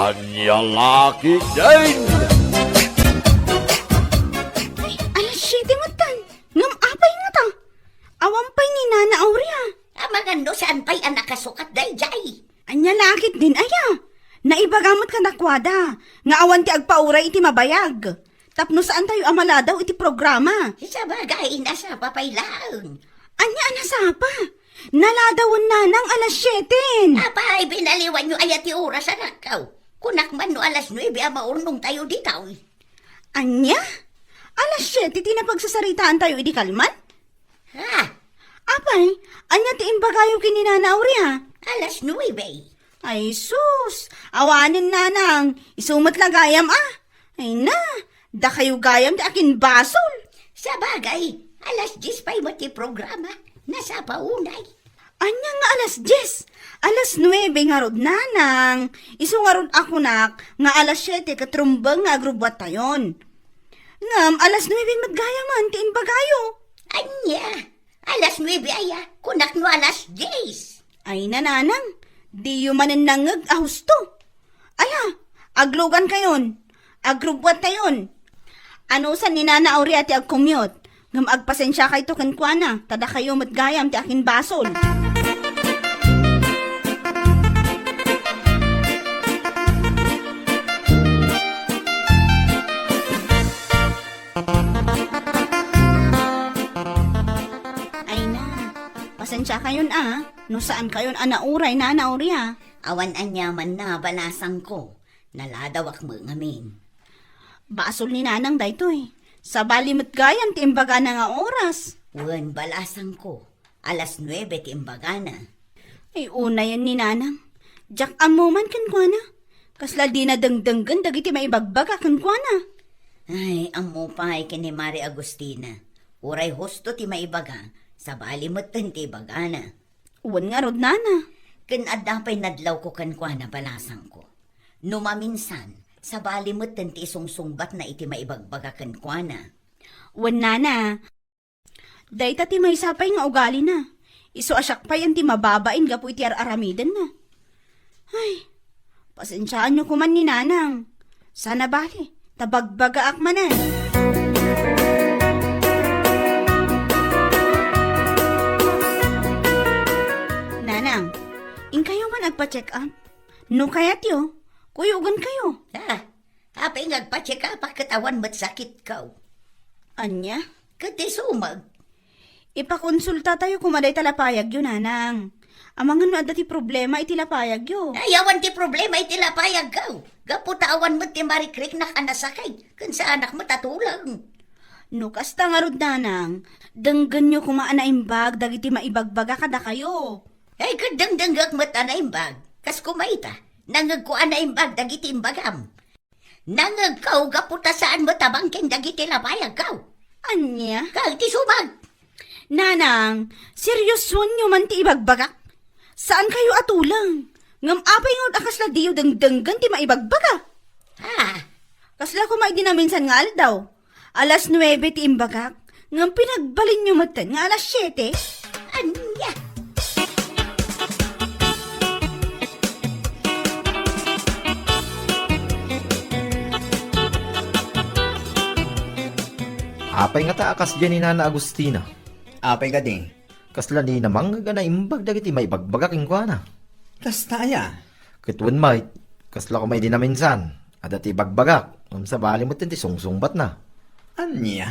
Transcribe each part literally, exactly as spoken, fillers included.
Ania la ketdin? Ay, alas siete metten. Ngem apay ngata? Awan pay ni Nana Aurea. Amangan no saan pay a nakasukat daydiay. Ania la ketdin aya? Naibaga met kadakuada nga awan ti agpauray iti mabayag. Tapno saantayo a maladaw iti programa. Sabagay, nasapa pay laeng. Ania a nasapa? Naladawen nanang alas siete. Apay, binaliwanyo aya ti oras, anakko? Kunak man no alas nuebe a maurnongtayo ditoy. Ania? Alas siete ti napagsasaritaantayo idi kalman? Ha? Apay, ania ti imbagayo ken ni Nana Aurea? Alas nuebe. Ay, sus! Awanen, nanang. Isu met la gayam, a. Ay na, dakayo gayam ti akinbasol. Sabagay, alas dies pay met ti programa. Nasapa unay. Ania nga alas dies? Alas nuebe ngarud, nanang. Isu ngarud a kunak nga alas siete ket rumbeng nga agrubbuattayon. Ngem alas nuebe met gayamen ti imbagayo. Ania? Alas nuebe aya? Kunak no alas dies. Ay na, nanang, diyo manen nangngeg a husto. Ala, aglugankayon, agrubbuattayon. Anusan ni Nana Aurea ti agcommute, ngem agpasensiakayto kenkuana, ta dakayo met gayam ti akinbasol. Ay na, pasensiakayon a, no saankayon a nauray, Nana Aurea. Awan aniamanna, balasangko. Naladawak met ngamin. Basol ni nanang daytoy. Sabali met gayam ti imbagana nga oras. Wen, balasangko. Alas nuebe ti imbagana. Ay, unayen ni nanang. Diak ammo man kenkuana. Kasla dina dengdenggen dagiti maibagbaga kenkuana. Ay, ammo pay ken ni Mari Agustina. Uray husto ti maibaga, sabali metten ti ibagana. Wen ngarud, nana. Ken adda pay nadlawko kenkuana, balasangko. No maminsan, sabali metten ti isungsungbatna iti maibagbaga kenkuana. Wen, nana. Dayta ti maysa pay nga ugalina. Isu a siak pay ti mababain gapu iti ar-aramidenna. Ay, pasensiaanyo koman ni nanang. Saan a bale, ta bagbagaak manen. Nanang, inkayo man agpa-check up. No kayatyo, kuyogenkayo. Ha? Apay nga agpa-check up ket awan met sakitko? Ania? Ket ti sumag. Ipakonsultatayo koma dayta lapayagyo, nanang. Amangan no adda ti problema iti lapayagyo. Ay, awan ti problema iti lapayagko. Gapu ta awan met ti marikriknak a nasakit, ken saanak met a tuleng. No kasta ngarud, nanang, denggenyo koma a naimbag dagiti maibagbaga kadakayo. Ay, ket dengdengngek met a naimbag. Kas kumayta, nangngegko a naimbag dagiti imbagam. Nangngegko gapu ta saan met a bangken dagiti lapayagko. Ania? Kag ti sumag. Nanang, seriosoenyo man ti ibagbagak. Saankayo a tuleng. Ngem apay ngarud a kasla diyo dengdenggen ti maibagbaga? Ha? Kasla koma idi naminsan nga aldaw. Alas nuebe ti imbagak, ngem pinagbalinyo metten nga alas siete? Ania? Apay ngata a kasdiay ni Nana Agustina? Apay kadi? Kasla dina mangngeg a naimbag dagiti maibagbaga kenkuana. Kasta aya? Ket wen met, kasla koma idi naminsan, adda ti ibagbagak, ngem sabali met ti sungsungbatna. Ania?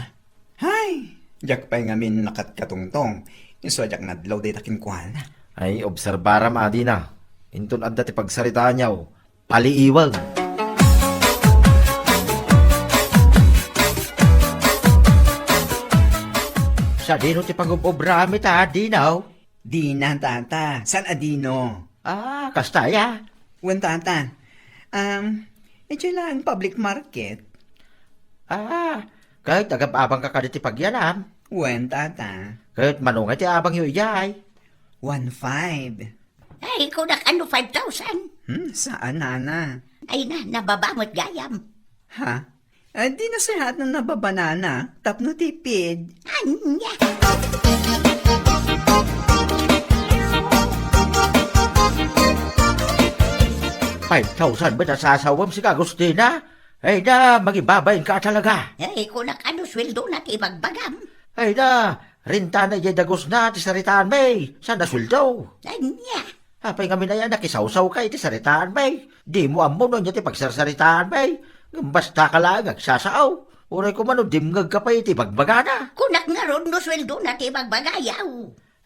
Hay, diak pay ngamin nakatkatungtong, isu a diak nadlaw dayta kenkuana. Ay, obserbaram a dina. Inton adda ti pagsaritaanyo, paliiwag. Sadino ti pagub-obram ita, Dino? Dina, tata. Saan a dino? Ah, kasta aya? Wen, tata. Um, idiay laeng public market. Ah, ket agab-abangka kadi ti pagyanam? Wen, tata. Ket mano ngay ti abangyo idiay? One five. Ay, kunak, ano, five thousand? Hmm, saan, nana? Ay na, nababa met gayam. Ha? Ay, di nasayaat no nababa, nana, tapno tipid. Ania? Five thousand met a sasawem, sika, Agustina? Ay na, mangibabain ka talaga. Ay, kunak, ano sueldo na ti ibagbagam? Ay na, renta na idiay dagusna ti saritaanmi. Saan a sueldo? Ania? Apay ngamin aya nakisawsawka iti saritaanmi? Dimo ammo no ania ti pagsarsaritaanmi. Ngem basta ka laeng agsasao. Uray koma no dimngegka pay iti ibagbagana. Kunak ngarud no sueldo na ti ibagbagayaw.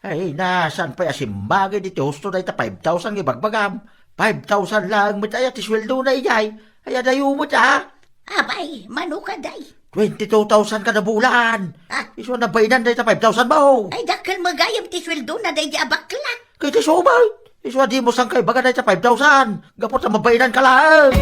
Ay, na, saan pay a simmangid iti husto dayta five thousand nga ibagbagam? Five thousand laeng met aya ti sueldo na idiay. Ay, adayo met, a? Apay, mano kadi? Twenty-two thousand kada bulan. Ah. Isu a nabainan dayta five thousand mo. Ay, dakkel met gayam ti sueldo na daydi a bakla. Kay ti subat. Isu a dimo sangkay baga dayta five thousand. Gapu ta mabainan ka laeng.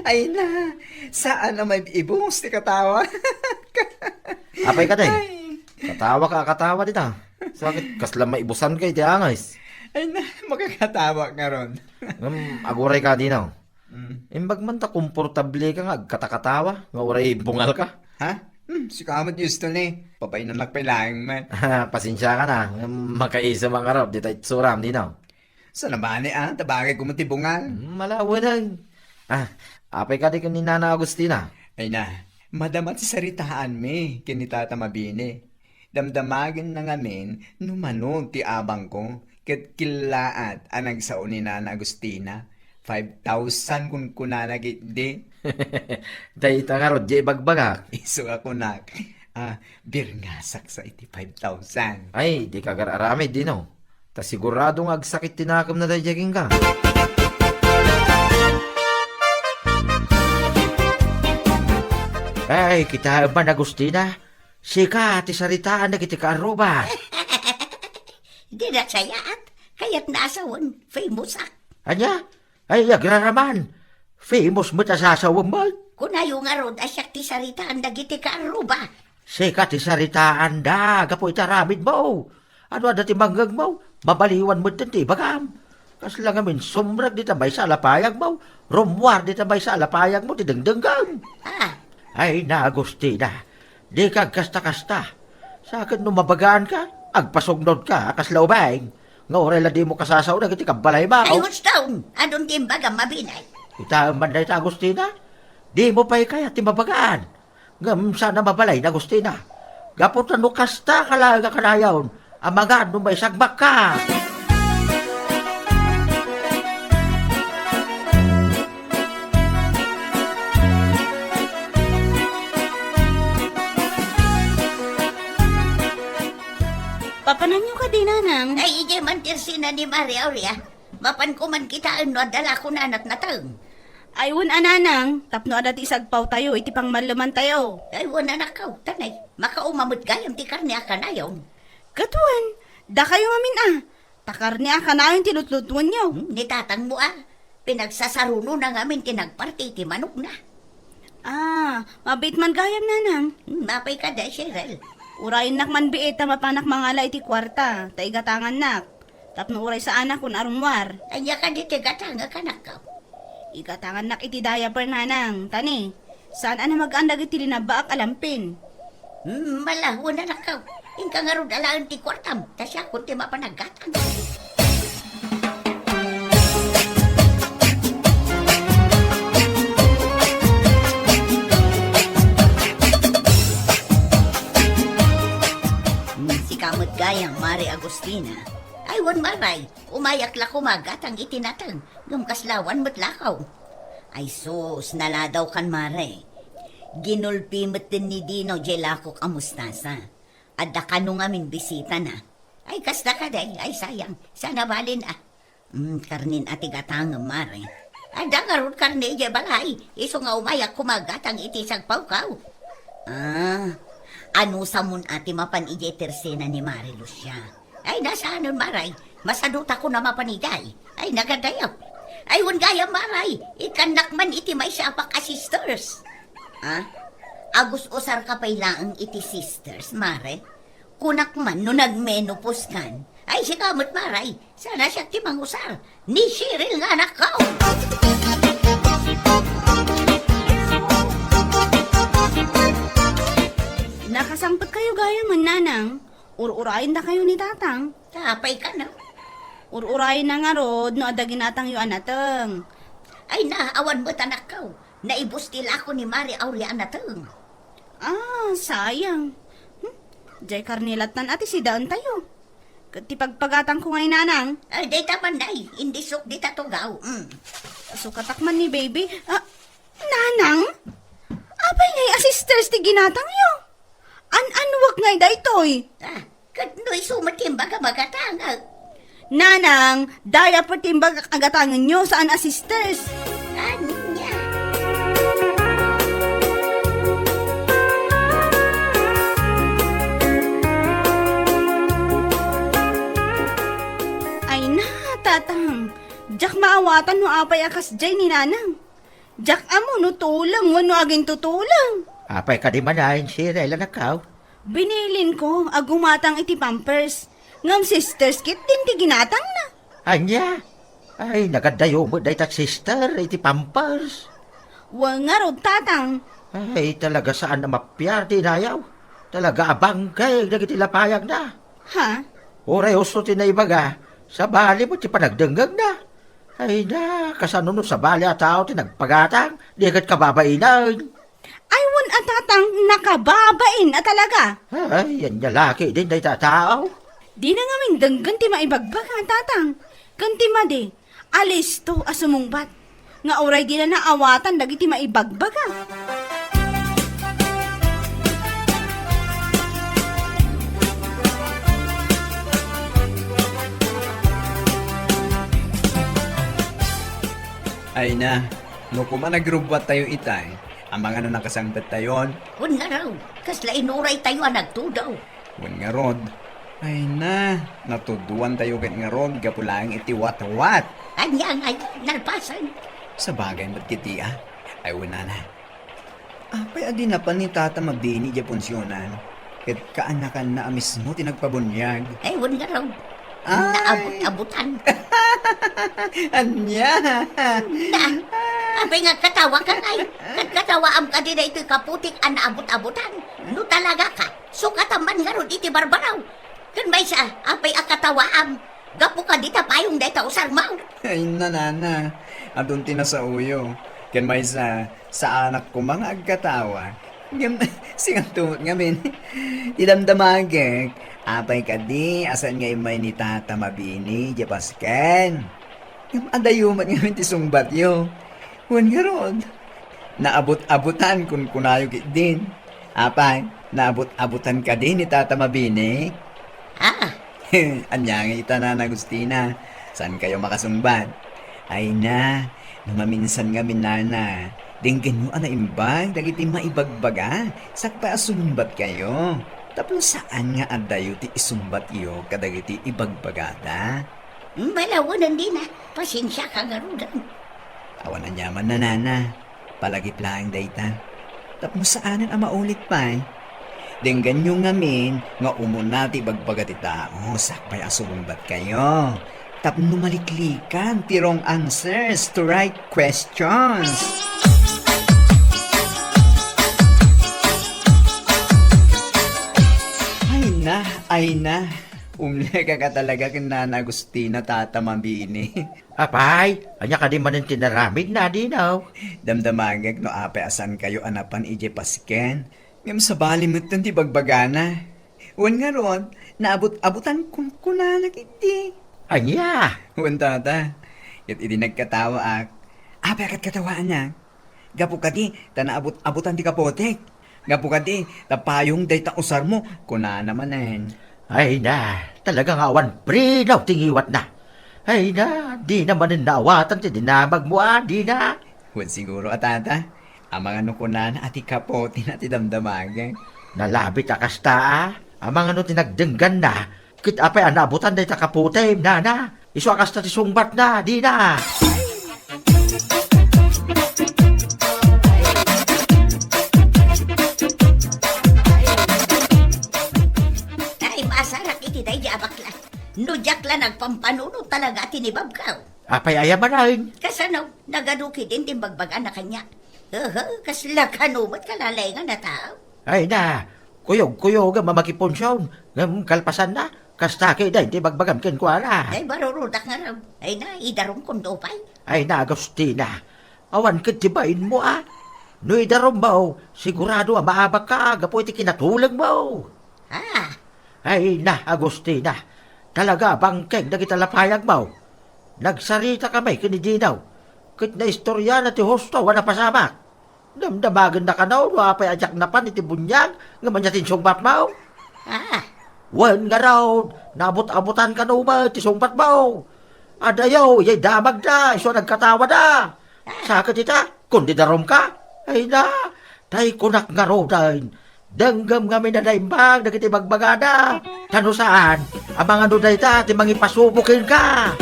Ay na, saan a maib-ibus ti katawa. Apay kadi? Ay. Katawa ka, katawa dita. Sakit, kasla maibusan ka iti angis. Ay na, makakatawa ka ron. Ngem, aguray ka dinaw. Mm. Imbag man ta komportable ka nga agkatakatawa, nga uray bungal ka. Ha? Hmm, sika met, Houston, eh. Pabainannak pay laeng met. Pasensia ka na, ngem makaisem a ngarud, dita itsuram, dinaw. Saan a mani, a? Ta bagay koma ti bungal. Hmm, malawanan. A, apay kadi ken ni Nana Agustina? Ay na, madama ti saritaanmi ken ni Tata Mabini. Damdamagenna ngamin no mano ti abangko, ket kellaat a nagsao ni Nana Agustina. Five thousand kunkunana ketdi. Dayta ngarud diay ibagbagak. Isu a kunak, a, birngasak sa iti five thousand. Ay, dika agar-aramid, dinaw. Ta sigurado nga agsakit ti nakemna daydiay kenka. Ay, kitaem man, Agustina. Sika ti saritaan dagiti kaarruba. Di nasayaat. Kayatna a sawen, famous ak. Ania? Ay, agraraman. Famous met a sasawem met. Kunayo ngarud a siak ti saritaan dagiti kaarruba. Sika ti saritaanda gapu iti aramidmo. Ano adda ti mangngegmo? Mabaliwan metten ti ibagam. Kasla ngamin sumrek dita maysa a lapayagmo. Rummuar dita maysa a lapayagmo ti dengdenggem. Ah. Ay, na, Agustina. Dika agkasta-kasta. Sa ket no mabagaanka, agpasugnodka a kasla ubing nga uray la dimo kasasao dagiti kabbalaymo. Ay, husto! Adun ti imbagam, Mabini. Ita man dayta, Agustina. Dimo pay kayat ti mabagaan. Ngem saan a mabalin, Agustina. Gapu ta no kasta ka laeng a kanayon, amangan no maisagmakka. Papananyo kadi, Nanang? Ay, idiay man ti ersena ni Mari Aurea. Mapanko man kitaen no adda la kunana ti nateng. Ay, wen a, Nanang, tapno adda ti isagpawtayo iti pangmallemantayo. Ay, wen a, nakkaw, tanay. Makauma met gayam ti karne a kanayon. Ket wen, dakayo ngamin a, ta karne a kanayon ti lutlutuenyo. Hmm, ni tatangmo a, pinagsasarunona ngamin ti nagparti iti manokna. Ah, mabiit man gayam, Nanang. Hmm, apay kadi, Cheryl? Urayennak man biit ta mapanak mangala iti kuarta, ta igatangannak. Tapno uray saanak kun arummuar. Ania kadi ti gatangek, anakko? Igatangannak iti diaper, Nanang. Ta ni, saan a namagaan dagiti linabbaak a lampin. Hmm, mala, wen a, anakko. Inka ngarud alaen ti kuartam, ta siakon ti mapan aggatang. Hmm, sika met gayam, Mari Agustina. Ay, wen, Maray. Umayak la koma aggatang iti nateng, ngem kasla awan met lakaw. Ay sus, naladawkan, Mare. Ginulpi metten ni Dino diay lakok a mustasa. Adda kano ngamin bisitana. Ay, kasta kadi, ay sayang. Saan a balin a. Mm, karnen a ti gatangem, Mare. Adda ngarud karne idiay balay. Isu nga umayak koma aggatang iti sagpawkaw. Ah, anusamon a ti mapan idiay ti ersena ni Mare Lucia? Ay, na saanen, Maray. Masadutakon a mapan idiay. Ay, nagadayo. Ay, wen gayam, Maray. Ikkannak man iti maysa a pak a sisters. Ah? Agus-usarka pay laeng iti sisters, Mare? Kunak man no nagmenopause kan. Ay, sika met, Maray. Saan a siak ti mangusar. Ni Cheryl nga anakko. Kayo gayam, Nanang, ur-urayendakayo ni Tatang. Apay kano? Ur-urayenda ngarud no adda ginatangyo a nateng. Ay na, awan met, anakko. Naibus ti lako ni Mari Aurea a nateng. Ah, sayang. Hmm? Diay karne lattan a ti sidaentayo. Ket ti pagpagatangko ngay, Nanang? Ay, dayta man, Nay. Indisok dita tugaw. Mm. Sukatak man ni Baby. Ah, Nanang? Apay ngay a sisters ti ginatangyo? An-anuak ngay daytoy? Ah, ket no isu met ti imbaga, magatangak. Nanang, dayta pay ti imbaga a gatangenyo, saan a sisters. Ania? Ay na, Tatang. Diak maawatan no apay a kasdiay ni Nanang. Diak ammo no tuleng wenno agintutuleng. Apay kadi manen, Shirel, anakko? Binilinko a gumatang iti Pampers. Ngem sisters ketdin ti ginatangna. Ania? Ay, nagaddayo met dayta sister iti Pampers. Wen ngarud, Tatang. Ay, talaga saan a mapiar ti inayaw. Talaga a bangkeg dagiti lapayagna. Ha? Uray usto ti naibaga, sabali met ti panagdengngegna. Ay na, kasano no sabali a tao ti nagpagatang, di ket kababainen? Ay, wen a, Tatang, nakababain a talaga. Ay, ania la ketdin dayta a tao? Dina ngamin denggen ti maibagbaga, Tatang. Ken ti madi, alisto a sumungbat. Nga uray dina naawatan dagiti maibagbaga. Ay na, no koma nagrubbuattayo itay, amangan no nakasangpettayon? Wen ngarud, kasla inuraytayo a nagtudo. Wen ngarud, ay na, natudoantayo ket ngarud gapu laeng iti watwat. Ania ngay, nalpasen? Sabagay met ketdi a. Ay, wen nana. Apay a di napan ni Tata Mabini diay punsionan? Ket kaanakanna a mismo ti nagpabuniag. Ay, wen ngarud. Ah. Naabut-abutan. Ania? Na, apay nga agkatawakan ay? Agkatawaam kadi daytoy kaputik a naabut-abutan? No talaga ka, sukatam man ngarud iti barbaraw. Ken maysa, apay a katawaam? Gapu kadi ta payong dayta usarmo? Ay, nanana, adun ti nasaoyo. Ken maysa, saanak koma nga agkatawa. Ngem, singato met ngamin. Ti damdamagek, apay kadi a saan nga immay ni Tata Mabini diay basken? Ngem adayo met ngamin ti sungbatyo. Wen ngarud, naabut-abutan kunkunayo ketdin. Apay, naabut-abutan kadi ni Tata Mabini? Ah. Ania ngay ita, Nana Agustina? Saankayo makasungbat? Ay na, no maminsan ngamin, Nana, denggenyo a naimbag dagiti maibagbaga sakbay a sumungbatkayo. Tapno saan nga adayo ti isungbatyo kadagiti ibagbagada. Balawen dina, pasensiaka ngaruden. Awan aniaman, Nanana. Palagip laeng dayta. Tapno saanen a maulit pay. Denggenyo ngamin nga umuna ti ibagbaga ti tao sakbay a sumungbatkayo. Tapno maliklikan ti wrong answers to right questions. Ay na, ay na. Umlekaka talaga ken Nana Agustina, Tata Mabini. Apay, ania kadi manen ti inaramidna, Dinaw? Damdamagek no apay a saankayo a napan idiay basken. Ngem sabali metten ti bagbagana. Wen ngarud, naabut-abutan kunkunana ketdi. Ania? Wen, Tata. Ket idi nagkatawaak, apay a katkatawaannak? Gapu kadi ta naabut-abutan ti kaputik. Gapu kadi ta payong dayta usarmo, kunana manen. Ay na, talaga nga awan preno ti ngiwatna. Ay na, dina manen naawatan ti dinamagmo a, dina. Wen siguro a, Tata, amangan no kunana a ti kaputina ti damdamagek. Nalabit a kasta a, amangan no ti nagdengganna, ket apay a naabutan dayta kaputim, Nana? Isu a kasta ti sungbatna, dina. Ay, masarak iti daydi a bakla. No diak la nagpampanunot talaga a tinibabkaw. Apay aya manen? Kasano? Nagadu ketdin ti imbagbagana kaniak. Aha, kasla kano met kalalaengan a tao. Ay na, Kuyog-kuyogem a makipunsion, ngem kalpasanna, kasta ketdin ti ibagbagam kenkuana. Ay, barurudak ngarud. Ay na, idarumkon do pay. Ay na, Agustina. Awan ket ti bainmo, a? No idarummo, sigurado a maabakka gapu iti kinatulengmo. Ah. Ay na, Agustina. Talaga a bangkeng dagiti lapayagmo. Nagsaritakami ken ni Dino, ket naistoriana ti husto a napasamak. Damdamagenna kano no apay a diak napan iti buniag ngem ania ti insungbatmo? Ah. Wen ngarud, naabut-abutan kano met ti sungbatmo. Adayo, ijay damagda, isu a nagkatawada. Sa ket ita, kundi darumka? Ay na, tay kunak ngaruden, denggem ngamin a naimbag dagiti bagbagada. Ta no saan, amangan no dayta ti mangipasubo kenka.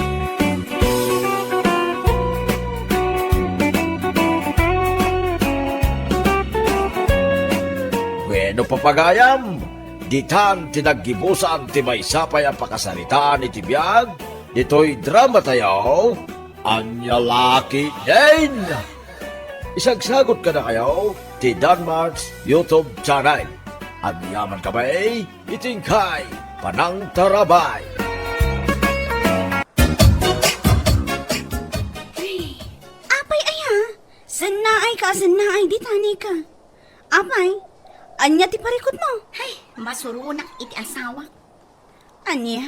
Bueno, papagayam, ditan ti naggibusan ti maysa pay a pakasaritaan iti biag ditoy dramatayo, Ania La Ketdin. Isagsagut kadakayo ti Danmar's YouTube channel. Agyamankami iti inkay panangtarabay. Apay aya? Sennaay ka, sennaay di tani ka. Apay, ania ti parikutmo? Ay, masuronak iti asawak. Ania?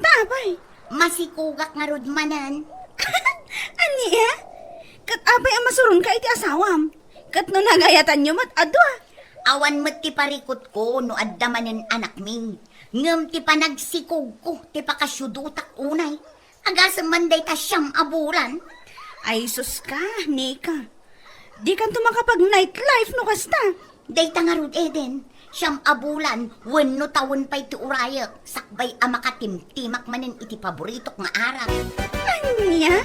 Ta apay? Masikogak ngarud manen. Ania? Ket apay a masuronka iti asawam? Ket no nagayatanyo met a dua? Awan met ti parikutko no adda manen anakmi. Ngem ti panagsikogko ti pakasiudotak unay. Agasem man dayta siam a bulan. Ay, sus ka, Nika. Dikanto makapag-night life no kasta. Dayta ngarud, Eden, siam a bulan wenno tawen pay ti urayek sakbay a makatimtimak manen iti paboritok nga arak. Ania?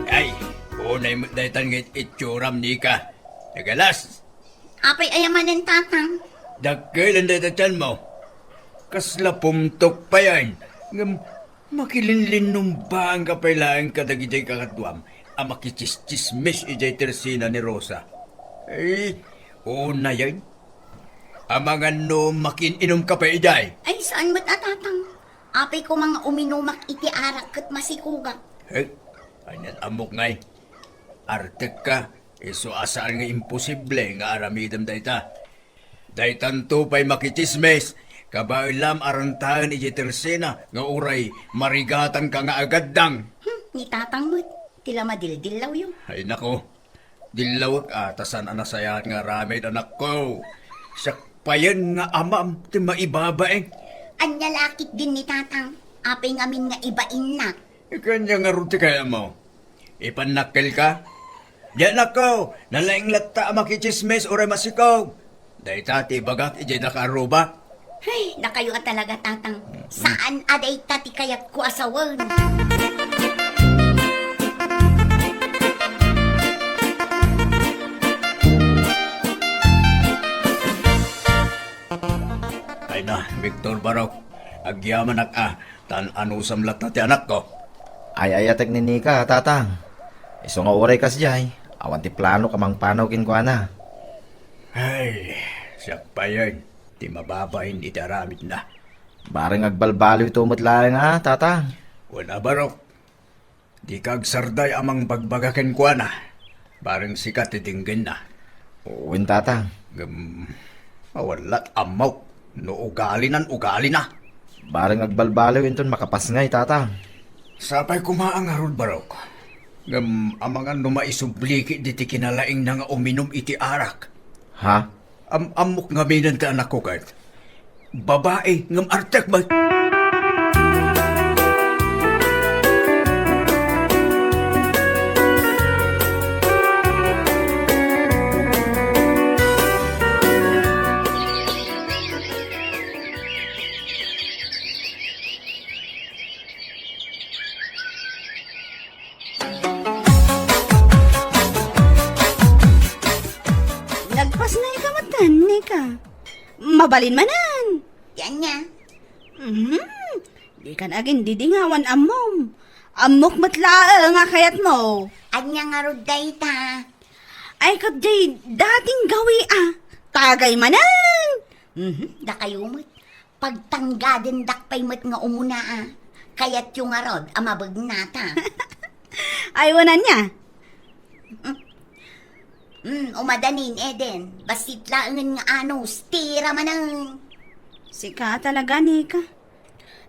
Ay, unay met daytan nga it-, itsuram, Nika. Nagalas. Apay aya manen, Tatang? Dakkelen dayta tianmo. Kasla pumtok payen. Ngem makilinlinnumbangka pay laeng kadagiti kakaduam a makichischismis idiay tersina ni Rosa. Ay, unayen. Amangan no makiin-inumka pay idiay. Ay, saan met a, Tatang? Apay koma nga uminumak iti arak ket masikogak. Hey, anian ammok ngay? Artekka, isu a saan nga imposible nga aramidem dayta. Daytanto pay makichismis, kabaelam a rantaen iti tersina nga uray marigatanka nga agaddang. Hmm, ni Tatang met, ti la madildillawyo. Ay nako, dillawek a ta saan a nasayaat nga aramid, anakko. Siak payen nga amam ti maibabain. Ania la ketdin ni Tatang, apay ngamin nga ibainnak? Kanya ngarud ti kayatmo. Ipannakkelka? Di, anakko, nalaing latta a makichismis uray masikog. Dayta ti ibagak idiay daka a ruba. Ay, dakayo a talaga, Tatang. Saan a dayta ti kayatko a sawen. Ay na, Victor Barok, agyamanak a, tan anusam latta ti anakko. Ay-ayatek ni Nika, Tatang. Isu nga uray kasdiay, awan ti planok a mangpanaw kenkuana. Ay, siak payen ti mababain iti aramidna. Bareng agbalbaliwto met laeng a, Tatang. Wen a, Barok, dika agsarday a mangbagbaga kenkuana. Bareng sika ti denggenna. Wen, Tatang. Ngem, awan lat ammok no ugalinan ugalina. Bareng agbalbaliw inton makapasngay, Tatang. Sapay koma a ngarud, Barok. Ngem amangan no maisubli ketdi ti kinalaingna nga uminum iti arak. Ha? Am-ammok ngaminen ti anakko ket babai ngem artek met. Nagpasngayka met, Nika. Mabalin manen. Ti ania? Mhm. Dikan agindidingawan ammom. Ammok met laeng a kayatmo. Ania ngarud dayta? Ay, ket jay dating gawi, a. Tagay manen! Mhm, dakayo met. Pagtanggadendak pay met nga umuna, a. Kayatyo ngarud a mabegnata. Ay, wen ania? Hmm, umadanin, Eden. Bassit laengen nga anus, tira manen. Sika talaga, Nika.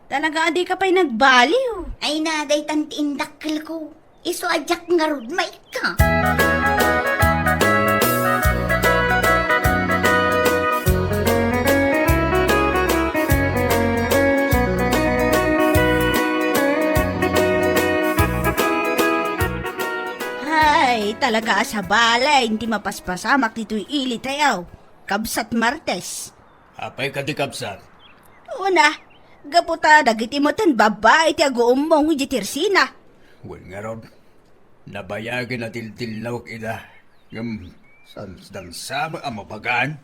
Talaga a dika pay nagbaliw. Ay na, daytan ti indakkelko. Isu a diak ngarud maikka. Ay, talaga a sabali ti mapaspasamak ditoy ili tayo, Kabsat Martes. Apay kadi, kabsat? Una, gapu ta dagiti metten babbai ti aguummong idiay Tersina. Wen ngarud, nabayagen a dildillawek ida, ngem saan dansa met a mabagaan?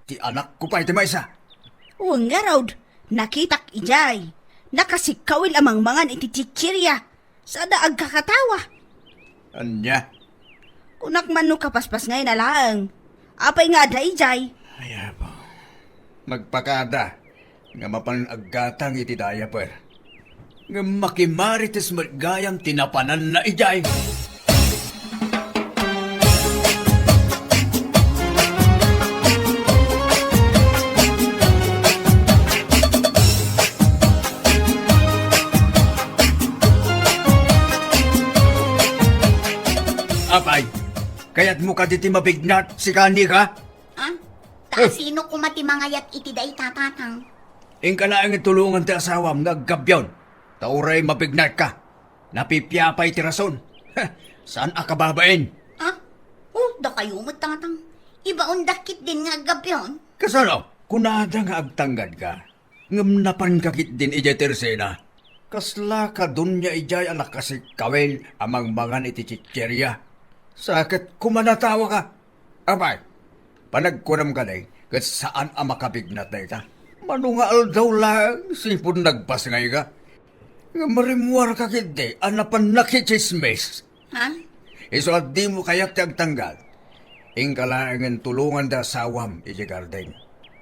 Ti anakko pay ti maysa. Wen ngarud, nakitak idiay. Nakasikkawil a mangmangan iti chichirya. Sada agkakatawa. Ania? Kunak man no kapaspasngayna laeng. Apay nga adda idiay? Ay, apo. Nagpakada nga mapan aggatang iti diaper. Ngem makimarites met gayam ti napananna idiay. Apay, kayatmo kadi ti mabignat, sika, Nika? Ah? Ta sino koma ti mangayat iti dayta, Tatang? Inka laeng tulongan ti asawam nga aggabion, ta uray mabignatka. Napipiapay ti rason. Saan a kababain? Ah? Oh, dakayo met, Tatang. Ibaondak ketdin nga aggabion. Kasano? Kunada nga agtanggadka. Ngem napanka ketdin idiay Tersina. Kasla kadunia idiay a nakasikkawil a mangmangan iti chichirya. Sa ket koma natawaka. Apay, panagkunam kadi, ket saan a makabignat dayta? Mano nga aldaw laeng, sipud nagpasngayka. Ngem rimmuarka ketdi a napan nakitsismis. Ha? Isu a dimo kayat ti agtanggal. Inka laengen tulongan da asawam iti garden.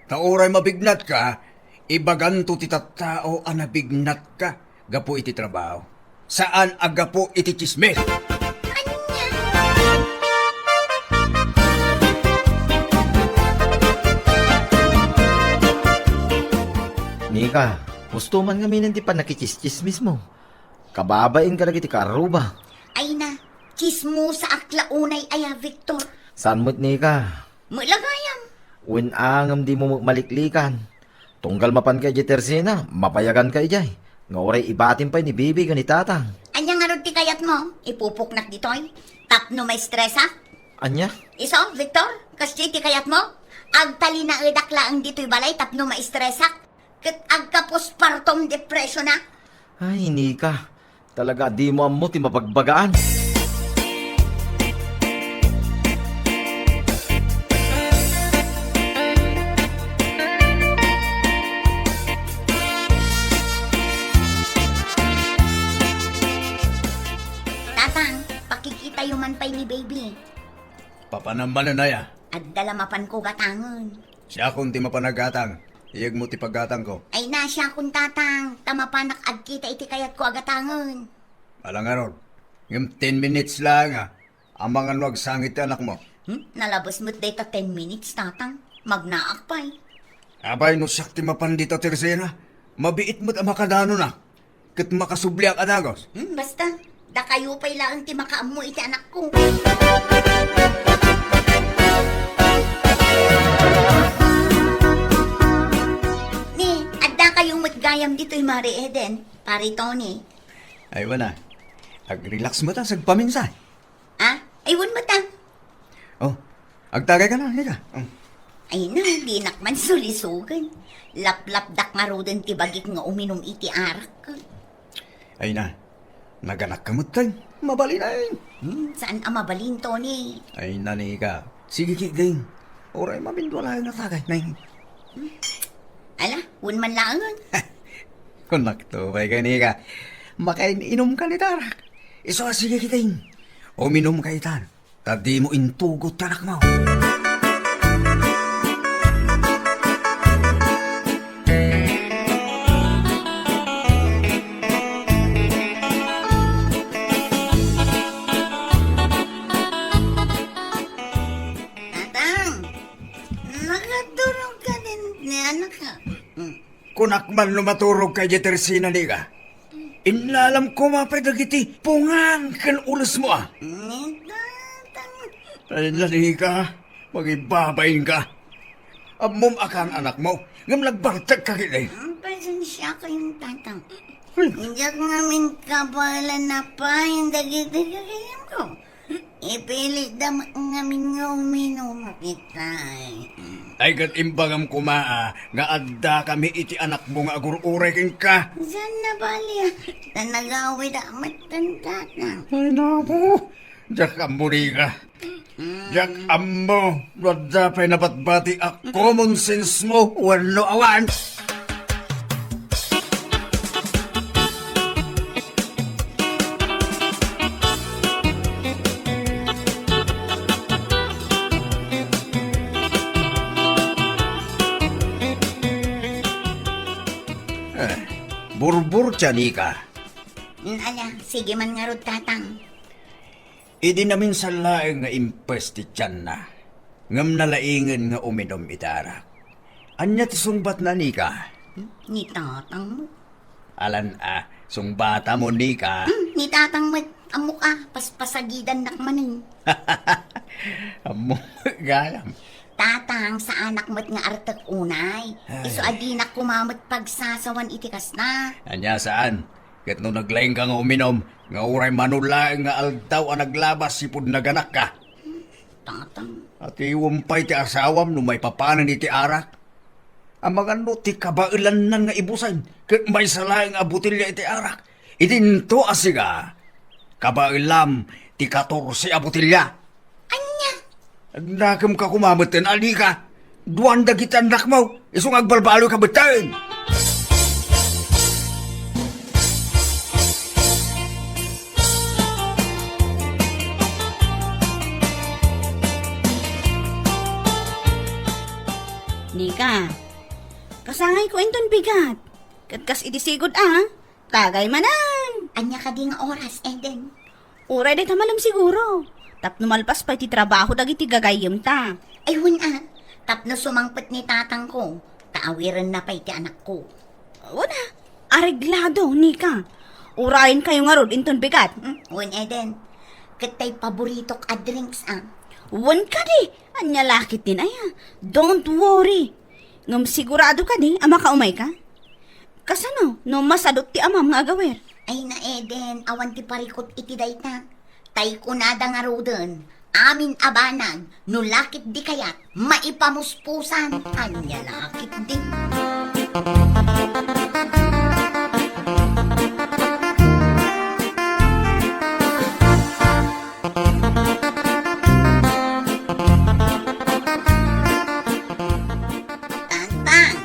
Ta uray mabignatka, ibaganto ti tattao a nabignatka gapu iti trabaho. Saan a gapu iti tsismis. Ania? Nika, husto man ngamin ti pannakitsismismo. Kababain kadagiti kaarruba. Ay na, tsismosaak la unay aya, Victor. Saan met, Nika? Met la gayam. Wen a ngem dimo met maliklikan. Tunggal mapanka idiay Tersina, mabayaganka idiay. Nga uray ibatim pay ni Bibi ken ni Tatang. Ania ngarud ti kayatmo? Ipupuknak ditoy? Tapno maistresak? Ania? Isu, Victor, kasdiay ti kayatmo? Agtalinaedak laeng ditoy balay tapno maistresak? Ket agka-postpartum depression a? Ay, Nika. Talaga a dimo ammo ti mabagbagaan. Tatang, pakikitayo man pay ni Baby. Papanam manen aya? Adda la mapanko gatangen. Siakon ti mapan aggatang. Iyegmo ti paggatangko. Ay na, siakon, Tatang, ta mapanak agkita iti kayatko a gatangen. Ala ngarud, ngem ten minutes laeng a, amangan no agsangit ti anakmo. Hmm? Nalabes met dayta ten minutes, Tatang. Magnaak pay. Apay no siak ti mapan dita Tersina, mabiit met a makadanonak. Ket makasubliak a dagus. Hmm, basta, dakayo pay laeng ti makaammo iti anakko. Ni, addakayo met gayam ditoy, Mare Eden, Pare Tony. Ay, wen a. Ag-relax met a, sagpaminsan. Ah, ay, wen met a. Oh, agtagayka na, halika. Oh. Ay na, dinak man sulisogen. Laplapdak ngaruden ti bagik nga uminum iti arak. Ay na, naganakka met, Teng. Mabalin, ay. Hmm, saan a mabalin, Tony? Ay na, Nika. Sige, ki, Ding. Uray mamindua laeng a tagay, Neng. Hmm. Ala, wen man laengen. Kunakto pay ken ika, makain-inumka iti arak. Isu a, sige, ki, Ding. Uminumka itan. Ta dimo intugot ti anakmo. Tatang, nakaturog ka din ni anak ka? Kunak man no maturog ka idiay tersina, Nika. Innalam koma pay dagiti pungan ken ulesmo, a. Ni Tatang. Ay, Nika, mangibabain ka. Ammom a kaan anakmo, ngem nagbartek ka ketdi. Pasensia kayon, Tatang. Ay. Diak ngamin kabaelan a payen dagiti gagayemko. Ipilitda met ngamin nga uminum, itay. Ay, ket imbagam koma, a, nga addakami iti anakmo nga agur-uray kenka. Saan na bali, a? Ta nagawidak met, Tatang. Ay, naku. Diak ammo, Nika. Diak ammo no adda pay nabatbati a common sense mo wenno awan. Eh, burbur, Nika. Mm, ala, sige man ngarud, Tatang. Idi naminsan laeng nga impes ti tianna, ngem nalaingen nga uminum iti arak. Ania ti sungbatna, Nika? Hmm? Ni tatangmo. Alan a, sungbatam, Nika. Hmm, ni tatang met, ammok a, paspasagidannak manen. Ammok gayam. Tatang, saanak met nga artek unay. Ay. Isu a dinak koma met pagsasawan iti kasta. Ania saan? Ket no naglaingka nga uminum, nga uray mano laeng nga aldaw a naglabas iti pudno a ganakka. Tatang. Atiwem pay ti asawam no maipapanen iti arak. Amangan no ti kabaelannan nga ibusen, ket maysa laeng a botelia iti arak. Idinto a siga, kabaelam ti katorse a botelia. Ania? Agnakem ka koma metten, Nika. Duan dagiti annakmo, isu nga agbalbaloy ka metten. Nika, kasangayko inton bigat. Ket kas idi sigud a, tagay manen. Ania kadi nga oras, Eden? Uray dayta malem siguro. Tapno malpas pay ti trabaho dagiti gagayyemta. Ay, wen a. Tapno sumangpet ni tatangko, ta awirenna pay ti anakko. Wen a. Areglado, Nika. Urayenkayo ngarud inton bigat. Hmm, wen, Eden. Ket tay paboritok a drinks, a. Wen kadi. Ania la ketdin aya. Don't worry. Ngem sigurado kadi a makaumayka? Kasano no masadut ti amam nga agawer? Ay na, Eden, awan ti parikut iti dayta. Tay kunada ngaruden, amin a banag, no la ketdi kayat, maipamuspusan. Ania la ketdi. Tatang.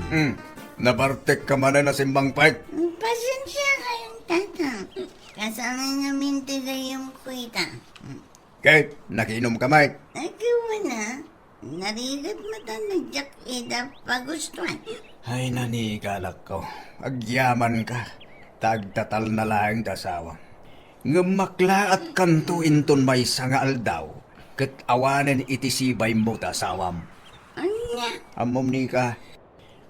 Hmm. Nabartek ka manen a simmangpet. Pasensia kayon, Tatang. Kasangay ngamin ti gayyemko ita. Ket, nakiinom ka met? Agwan a. Narigat met a no diak ida pagustuan. Ay, Nika, anakko. Agyamanka. Ta agtatalna laeng ti asawam. Ngem maklaatkanto inton maysa nga aldaw, ket awanen iti sibaymo ti asawam. Ania? Ammom, Nika,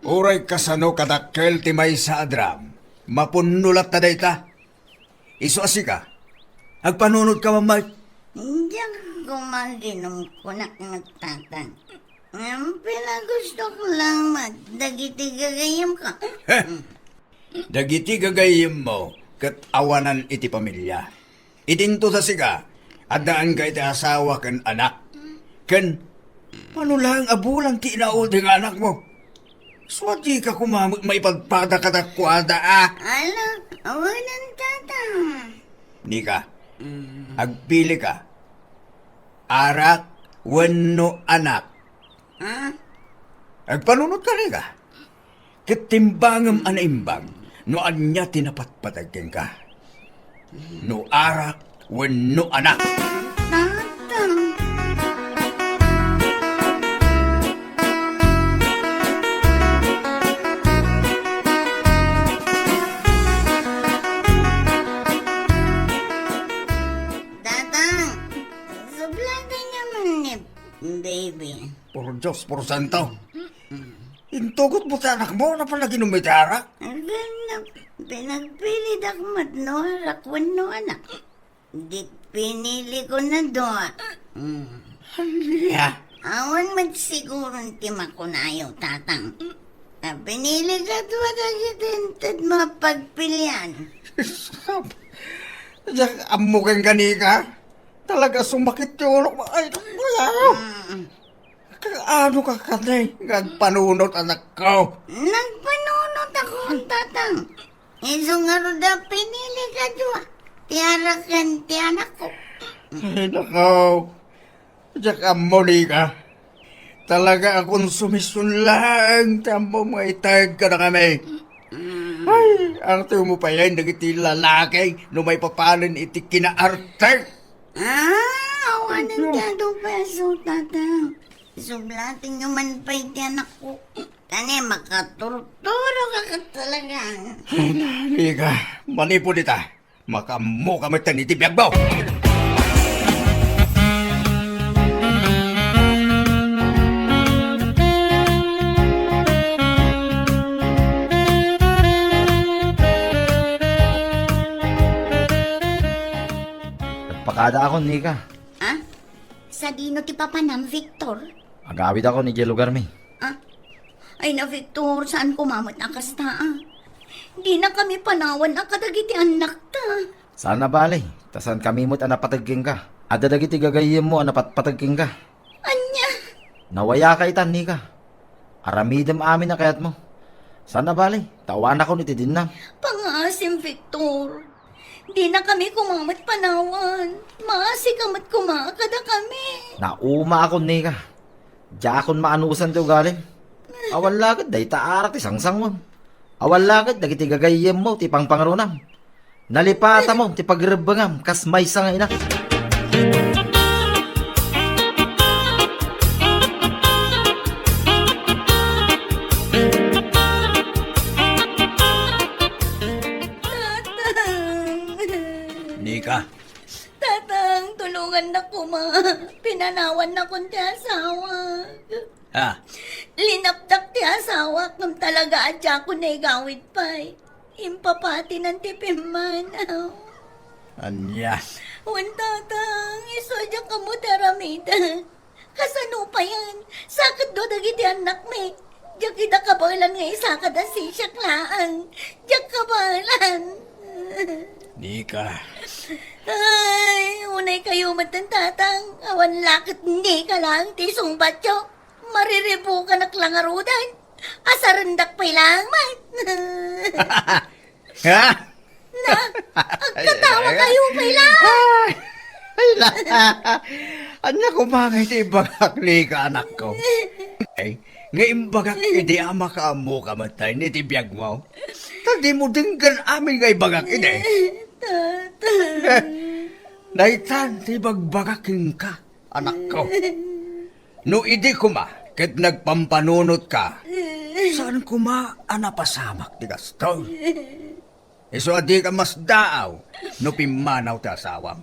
uray kasano kadakkel ti maysa a drum, mapunno latta dayta. Isu a sika, agpanunotka man met. Diak koma aginum, kunak met, Tatang. Ngem pinagustok lang met dagiti gagayyemko. Heh! Dagiti gagayyemmo ket awanan iti pamilia. Idinto ta sika, addaanka iti asawa ken anak. Ken, mano laeng a bulan ti inaudi nga anakmo? Isu a dika koma met maipadpada kadakuada a. Ala, awanan, Tatang. Nika, mm, agpilika. Arak wenno anak? Ah? Agpanunotka, Nika. Ket timbangem a naimbag no ania ti napatpateg kenka. No arak wenno anak. Tatang. Tatang, sublatan niyo man ni baby. Por Dios, por santo. Intugot mo ti anakmo, napalagin mo iti arak? Pinagpilidak met no arak wenno anak. Di pinili ko na dua. Mm. Ania? Awan met siguron ti makunayo, Tatang. A, pinili ka dua dagiti inted mapagpilian. Diak ammo ken kani ka. Talaga sumakit ti ulok. Ay, naku, yayo. Mm. Kaano ka kadi nga agpanunot, anakko? Nagpanunot ako, Tatang. Isu ngarud a pinili ka dua, ti arak ken ti anakko. Ay, nako. Diak ammo, Nika. Talaga a konsumision laeng ti ammom nga itayeg kadakami. Mm. Ay, artemo pay laeng dagiti lalaki no maipapanen iti kinaartek. Ah, awanen ti adu pay a su, Tatang. Sublatenyo man pay ti anakko. Kani, makaturturo ka ket talaga. Ay, Nika, manipud ita. Makaammo ka met iti biagmo. Nagpakada akon, Nika. Ah? Sadino ti papanam, Victor? Agawidakon idiay lugarmi. Ah? Ay na, Victor, saan koma met a kasta, ah? Dinakami panawan a kadagiti annakta. Saan a bale, ta saankami met a napateg kenka. Adda dagiti gagayyemmo a napatpateg kenka. Ania? Nawayaka itan, Nika. Aramidem amin a kayatmo. Saan a bale, ta awanakon iti dinnam. Pangaasim, Victor. Dinakami koma met panawan. Maasika met koma kadakami. Naumaakon, Nika. Diakon maanusan ti ugalim. Awan la ket dayta arak ti sangsangon. Awan la ket dagiti gagayyemmo ti pangpangrunam. Nalipatam ti pagrebbengam kas maysa nga ina. Tatang! Nika. Tatang, tulongannak koma. Pinanawannakon ti asawak. Ah. Linapdak ti asawak, ngem talaga a diakon naigawid pay. Impapatinan ti pimmanaw. Ania? Wen, Tatang, isu a diak ammo ti aramidek. Kasano payen? Saketdo dagiti annakmi. Diak ida kabaelan nga isakad a sisiak laeng. Diak kabaelan. Nika. Ay, unay kayo met, Tatang. Awan la ket Nika laeng ti isungbatyo. Mariribukanak la ngaruden. Asarendak pay laeng met. Ha? Na, agkatawa kayo pay la. Ay, ay, la. Ania koma nga iti ibagak, Nika, anakko? Ay, nga imbagak idi a makaammoka met iti biagmo. Ta dimo denggen amin nga ibagak idi. Tata. Daytan ti ibagbagak kenka. Anakko, no idi koma ket nagpampanunotka, saan koma a napasamak ti gasto. Isu a dika masdaaw no pimmanaw ti asawam.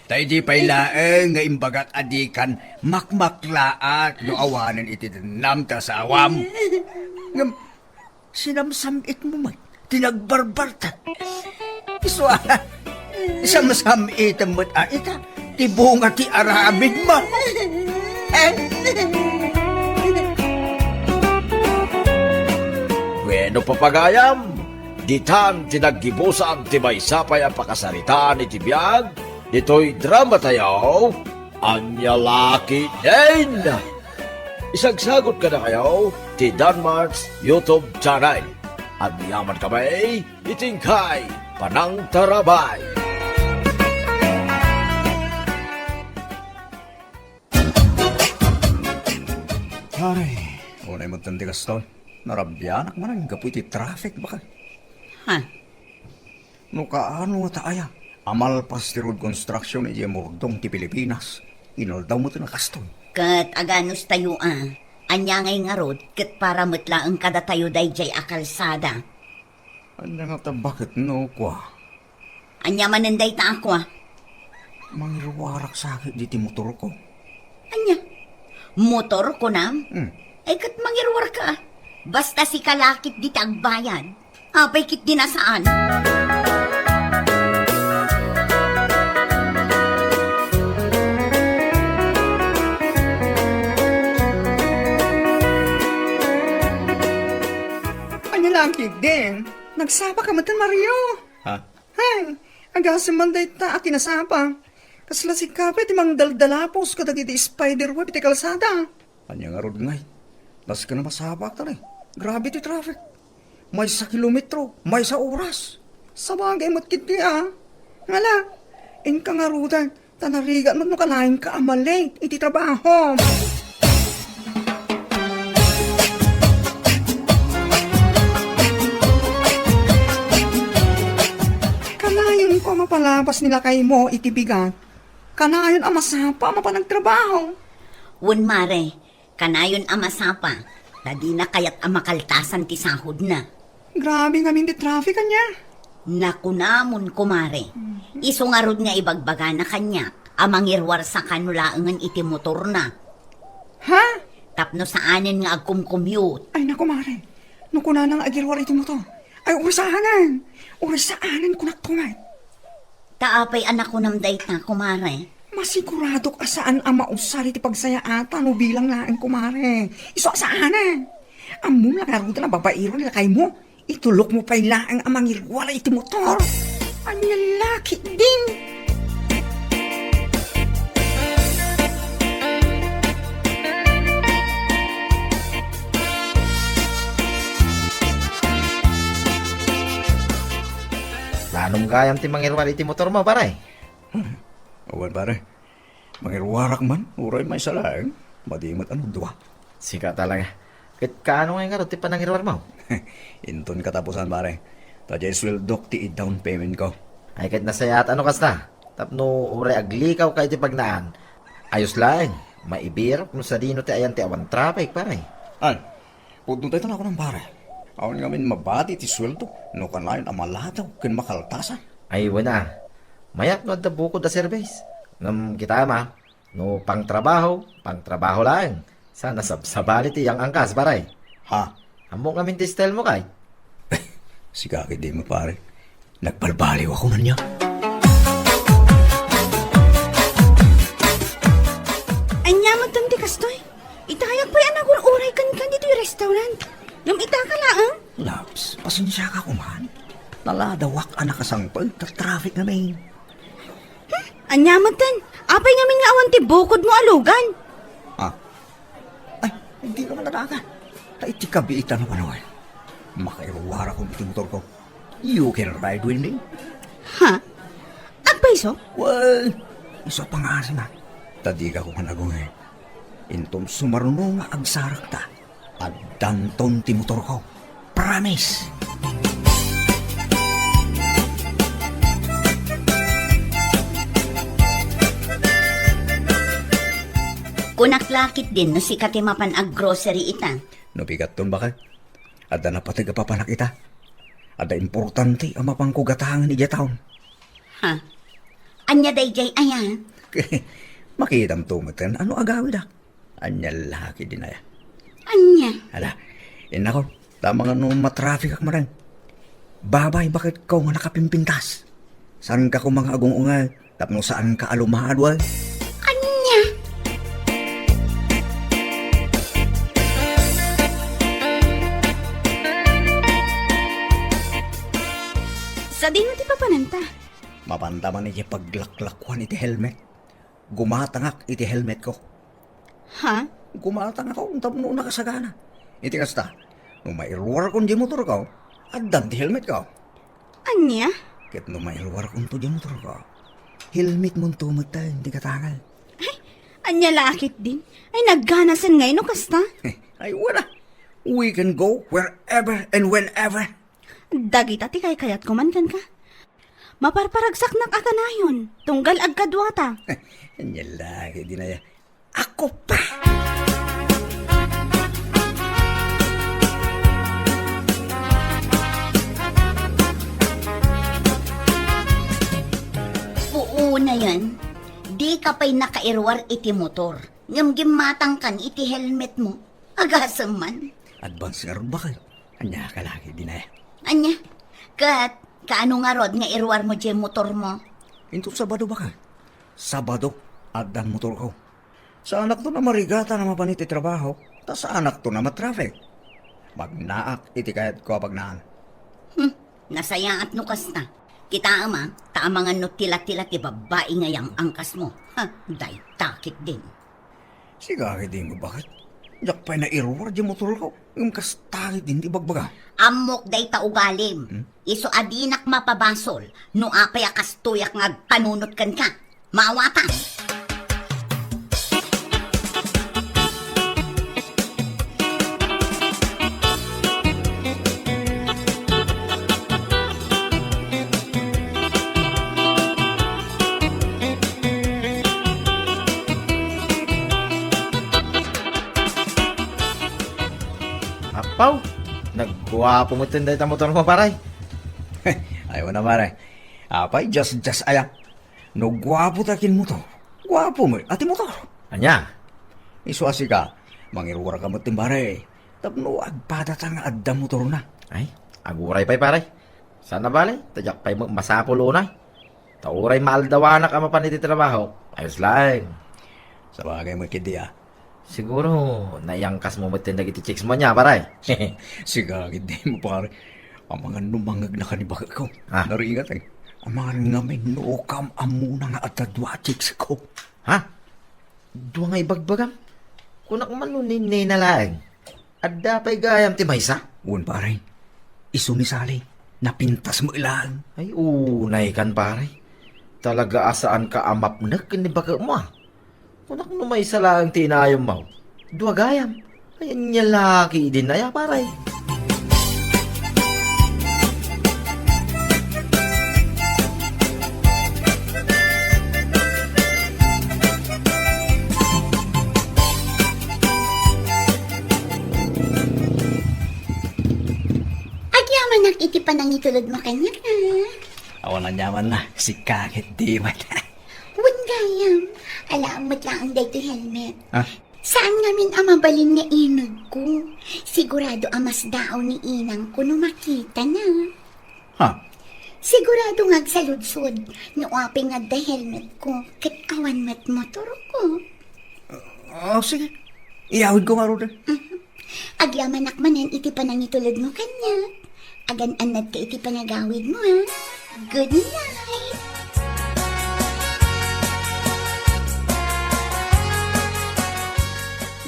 Ta idi pay laeng nga imbagak a dikan makmaklaat no awanen iti dennam ti asawam. Ngem, sinamsam-itmo met ti nagbarbarta. Isu a, samsam-item met a ita ti bunga ti aramidmo. Eh? Bueno, papagayam, ditan ti naggibusan ti maysa pay a pakasaritaan iti biag ditoy dramatayo. Ania la ketdin? Isagsagut kadakayo ti Danmart's YouTube channel. Agyaman kami iti inkay panangtarabay. Ay, unay met ti gasto. Narabianak man gapu iti traffic, baka. Ha? No kaano nga ta aya, Amalpas ti road construction idiay Mordong ti Pilipinas. Inaldaw met a kastoy. Ket aganos tayo a? Ania ngay ngarud ket para met laeng kadatayo daydiay a kalsada? Ania nga ta baket no kua? Ania manen dayta a kua? Mangiruarak sa ket diti motorko. Ania? Motor, kunam? Hmm. Ay, ket mangiruarka. Basta sika la ket dita agbayad. Apay ket di nasaan? Ania la ket din? Nagsapa ka met, Mario? Ha? Hay, agasem man dayta a kinasapa. Kasla sika pay ti mangdaldalapos kadagiti spider web iti kalsada. Ania ngarud ngay? Nasken a masapakta ni. Grabe ti traffic. Maysa kilometro, maysa oras. Sabagay met ketdi a. Ngala, inka ngaruden, ta narigat met no kanayon ka a ma-late iti trabaho. Kanayon ko a mapalabas ni lakaymo iti bigat. Kanayon a masapa a mapan agtrabaho. Wen, mare, kanayon a masapa, ta dina kayat a makaltasan ti sahodna. Grabe ngamin ti traffic, ania? Nakunamon, kumare. Mhm. Isu ngarud nga ibagbagana kaniak a mangiruar saka no laengen iti motorna. Ha? Tapno saanen nga agkumkumyut. Ay, naku, mare. No kunana nga agiruar iti motor, ay, uray saanen. Uray saanen, kunak, kunak. Ta apay a nakunam dayta, kumare? Masiguradok a saan a mausar iti pagsayaatan no bilang laeng, kumare. Isu a saanen. Ammom la ngaruden a babaero ni lakaymo. Itulokmo pay laeng a mangiruar iti motor. Ania la ketdin? Nanom gayam ti mangiruar iti motormo, pare? Hmm. Awan, pare. Mangiruarak man, uray maysa laeng, madi met a no dua. Sika talaga. Ket kaano ngay ngarud ti panangiruarmo? Inton katapusan, pare. Ta diay sueldok ti i-down payment ko. Ay, ket nasayaat a no kasta. Tapno uray aglikaw ka iti pagnaan, ayos laeng, maibirok no sadino ti ayan ti awan traffic, pare. Ay, pudno dayta nakunak, pare. Awan ngamin mabati ti sueldo no kanayon a maladaw ken makaltasan. Ay, wen a. Mayat no adda bukod a serbes. Ngem kitam a, no pangtrabaho, pangtrabaho laeng. Saan a sabsabali ti yang-angkas, pare. Ha? Ammok ngamin ti style mo, kay? Sika ketdi met, pare. Nagbalbaliw ako man niya. Ania met ti kastoy? Itayak pay a nagur-uray kenka ditoy restaurant. Ngem ita ka laeng? Labs, pasensiaka koman. Naladawak a nakasangpet ta traffic ngamin. Hmm? Ania metten? Apay ngamin nga awan ti bukodmo a lugan? Ah. Ay, dika man nadagan. Ta iti kabiitan a panawen, makairuarakon iti motorko. You can ride with me? Ha? Agpayso? Well, isu a pangasina. Ta dika koman agungay. Inton sumaruno nga agsarakta, addanton ti motorko. Promise! Kunak la ketdin no sika ti mapan aggrocery ita. No bigatton, baket. Adda napateg a papanak ita. Adda importante a mapanko gatangen idiay town. Ha? Ania daydiay aya? Makitamto metten a no agawidak. Ania la ketdin aya? Ania? Ala, innakon, ta mangano matrafficak manen. Babay, baketko nga nakapimpintas. Saanka koma nga agung-ungay tapno saanka a lumaad, wen? Ania? Sadino ti papananta? Mapanta man iti paglaklakuan iti helmet. Gumatangak iti helmetko. Ha? Gumatangakon tapno nakasagana. Iti kasta, no mairuarkon diay motorko, addan ti helmetko. Ania? Ket no mairuarkonto diay motorko, helmetmonto metten ti gatangen. Ay, ania la ketdin? Ay, nagganasen ngay no kasta? Ay, wala. We can go wherever and whenever. Dagita ti kaykayatko man kenka. Maparparagsaknak a kanayon, tunggal agkaduata. Ania la ketdin aya. Ako pa! Puonayen, dika pay nakairuar iti motor, ngem gimmatangkan iti helmetmo. Agasem man. Advance ngarud, baket. Ania ka la ketdin aya? Ania? Ket, kaano ngarud nga iruarmo diay motormo? Inton Sabado, baket. Sabado, addan motorko. Saanakto a marigatan a mapan iti trabaho, ta saanakto a matraffic. Magnaak iti kayatko a pagnaan. Hmm, nasayaat no kasta. Kitaem a, ta amangan no tila-tila ti babbai nga yang-angkasmo. Ha, dayta ketdin. Sika ketdin, baket. Diak pay nairuar diay motorko. Ngem kasta ketdin ti ibagbaga. Ammok dayta ugalim. Hmm? Isu a dinak mapabasol no apay a kastoyak nga agpanunot kenka. Maawatan! Apaw, nagguapo metten dayta motormo, pare. Ay, wen a, pare. Apay, just, just aya. No guapo ta ken motor, guapo met a ti motor. Ania? Isu a sika, mangiruarka metten, pare. Tapno agpadata nga adda motorna. Ay, aguray pay, pare. Saan a bale, ta diak pay met masapul unay. Ta uray maaldawanak a mapan iti trabaho, ayos laeng. Sabagay met ketdi a. Siguro, naiyangkasmo met dagiti chicks mo ania, pare. Sika ketdin, pare. Amangan no mangegnaka ni baketko. Ah. Narigat, eh. Amangan ngamin no kam-ammona nga adda dua a chicks ko. Ha? Dua nga ibagbagam? Kunak man no nine na laeng. Adda pay gayam ti maysa? Wen, pare. Isu ni Sally, napintas met laeng. Ay, unay kan, pare. Talaga a saanka a mapnek ken ni baketmo, ah. Kunak no maysa laeng ti inayommo. Dua gayam. Ay, ania la ketdin aya, pare. Agyamanak iti panangitulodmo kaniak, a. Awan aniamanna, sika ketdi met. Wen gayam, alaem met laeng daytoy helmet. Ah? Saan ngamin a mabalin nga inegko. Sigurado a masdaaw ni inangko no makitana. Ha? Sigurado nga agsaludsod no apay nga adda helmetko ket awan met motorko. Ah, sige. Iyawidko ngarud, eh. Mhm. Agyamanak manen iti panangitulodmo kaniak. Agan-annadka iti panagawidmo, ha? Good night!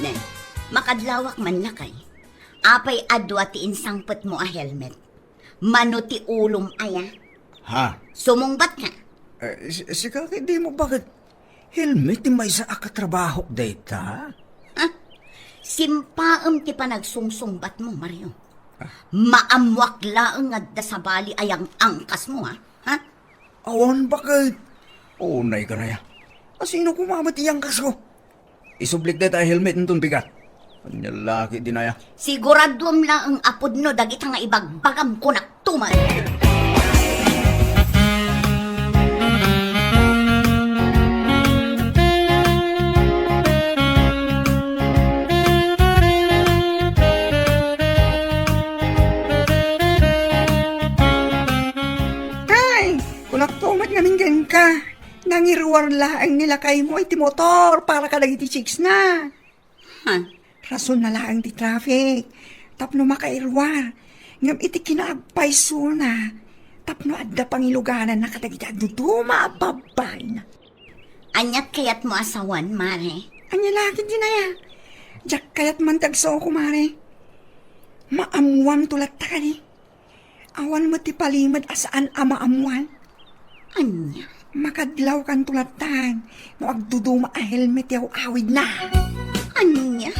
Ne, makadlawak man lakay. Apay a dua ti insangpetmo a helmet? Mano ti ulom aya? Ha? Sumungbatka? Eh, si-, sika ketdi met, baket? Helmet ti maysa a katrabahok dayta? Ha? Simpaem ti panagsungsungbatmo, Mario. Ah. Maammoak laeng nga adda sabali a yang-angkasmo, ha? Ha? Awan, baket. Unay kan aya. Asino koma met ti angkasko? Isublik dayta a helmet inton bigat. Ania la ketdin aya. Siguraduem laeng a pudno dagita nga ibagbagam, kunak tuman. Ay, kunak tuman ngamin kenka. Nangiruar laeng ni lakaymo iti motor para kadagiti chicksna. Ha? Rasonna laeng ti traffic tapno makairuar. Ngem iti kinaagpaysona, tapno adda pangilugananna kadagiti agduduma a babbaina. Aniat kayatmo a sawen, Mare? Ania la ketdin aya? Diak kayat man ti agsuko, Mare. Maammuamto latta kadi. Awan met ti palimed a saan a maammuan. Ania? Makadlawkanto latta no agduduma a helmet ti aw-awidna. Ania?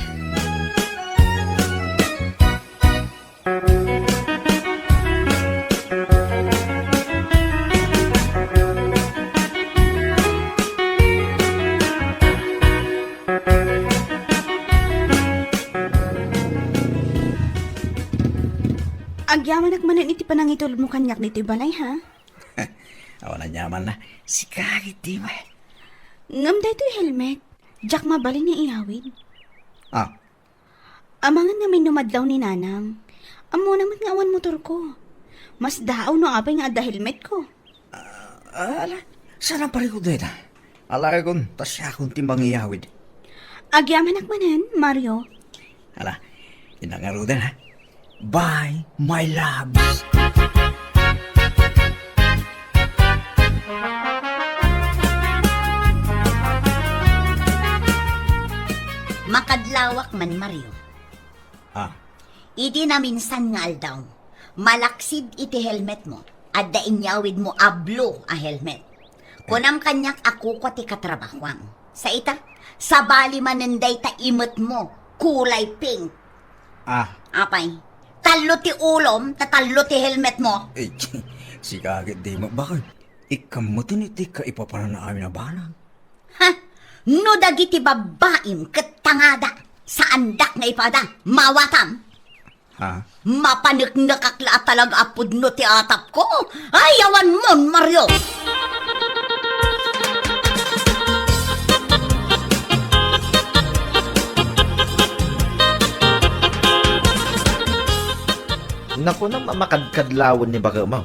Agyamanak manen iti panangitulodmo kaniak ditoy balay, ha? Awan aniamanna. Sika iti met. Ngem daytoy helmet, diak mabalin nga iyawid. Ah. Amangan ngamin no madlaw ni Nanang. Ammona met nga awan motorko. Mas daaw no apay nga adda helmetko. Ah, ala, saan ang parikot dayta? Alakon, ta siakon ti mangiyawid. Agyamanak manen, Mario. Ala, inangarudan, ha? Bye, my loves. Makadlawak man, Mario. Ah. Idi naminsan nga aldaw, malaksid iti helmetmo, adda inyawidmo a blue a helmet. Kunam kaniak a kukua ti katrabahoam. Sa ita, sabali manen dayta imetmo, kulay pink. Ah. Apay, tallo ti ulom, ta tallo ti helmetmo. Eh, sika ket di mabakod. Ikkammeten iti kaipapanana amin a banag. Ha? No dagiti babbaim ket tangada, saandak nga ipada, mawatam. Ha? Mapaneknekak la a talaga a pudno ti atapko. Ay, awan mon, Mario! Nakunam a makadkadlawen ni baketmo.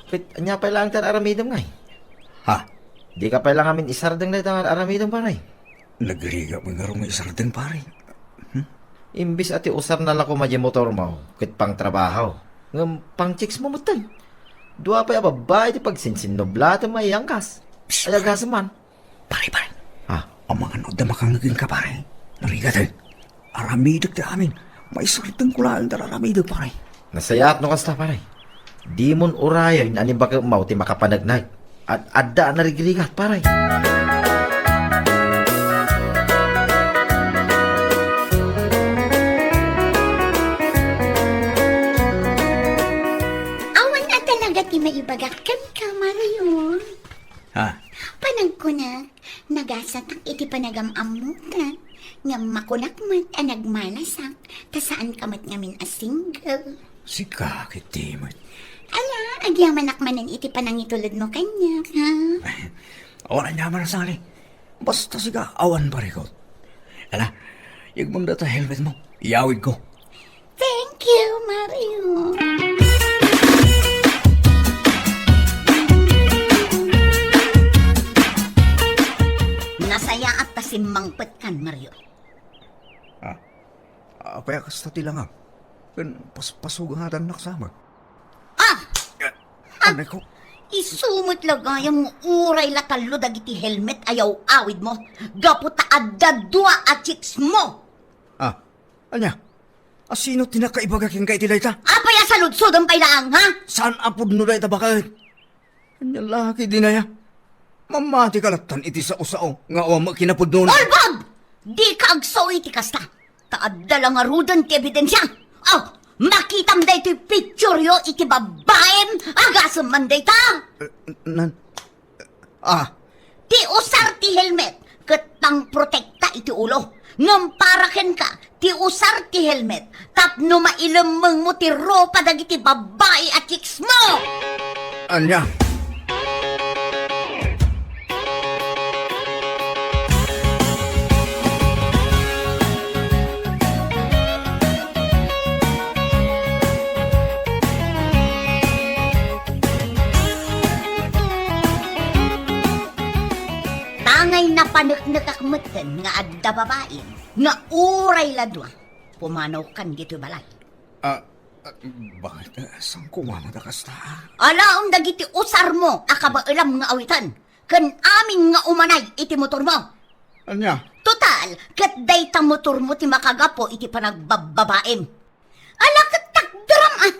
Ket, ania pay laeng ti aramidem ngay? Ha? Dika pay la ngamin isardeng dayta nga aramidem, pare? Nagrigat met ngarud nga isardeng, pare. Hmm? Imbes a ti usarna la koma diay motormo ket pangtrabaho, ngem pangchicks mo metten. Dua pay a babbai ti pagsinsinnublatem nga iyangkas. Psst, ay, pare. Agasem man. Pare, pare. Ah. Amangan no adda makangngeg kenka, pare. Narigaten. Aramidek ti amin. Maisardengko laeng ti aramidek, pare. Nasayaat no kasta, pare. Dimon urayen a ni baketmo ti makapaneknek. Ad-adda a narigrigat, pare. Awan a talaga ti maibagak kenka, Mario. Ha? Panagkunak, nagasatak iti panagam-ammotak, ngem makunak met a nagmalasak, ta saanka met ngamin a single. Sika ketdi met. Ala, agyamanak manen iti panangitulodmo kaniak, ha? Awan aniaman a sali. Basta sika, awan parikot. Ala, yegmem dayta helmetmo. Iyawidko. Thank you, Mario. Nasayaat ta simmangpetkan, Mario. Ah, apay a kasta ti langam? Ken pas-, pasugadannak sa met. Ah! Ah! Anay ko. Isu met la gayam nga uray la tallo dagiti helmet a yaw-awidmo gapu ta adda dua a chicksmo. Ah, ania? A sino ti nakaibaga kenka iti dayta? Apay a saludsodem pay laeng, ha? Saan a pudno dayta baket? Ania la ketdi aya? Mammatika lattan iti sao-sao nga awan met kinapudnona. Ulbod! Dika agsao iti kasta. Ta adda la ngaruden ti ebidensia. Oh, makitam daytoy pictureyo iti babbaim. Agasem man dayta. Eh, nan-, Ah. Ti usar ti helmet ket pangprotekta iti ulo. Ngem para kenka, ti usar ti helmet tapno mailemmengmo ti rupa dagiti babbai a chicksmo. Ania? Tangay napaneknekak metten nga adda babaim nga uray la dua, pumanawkan ditoy balay. Ah, ah, bakit, eh, saan ko mamada kasta? Alaem dagiti usarmo a kabaelam nga awiten, ken amin nga umanay iti motormo. Ania? Total, ket dayta motormo ti makagapu iti panagbabbabaim. Ala, ket takderam, ah!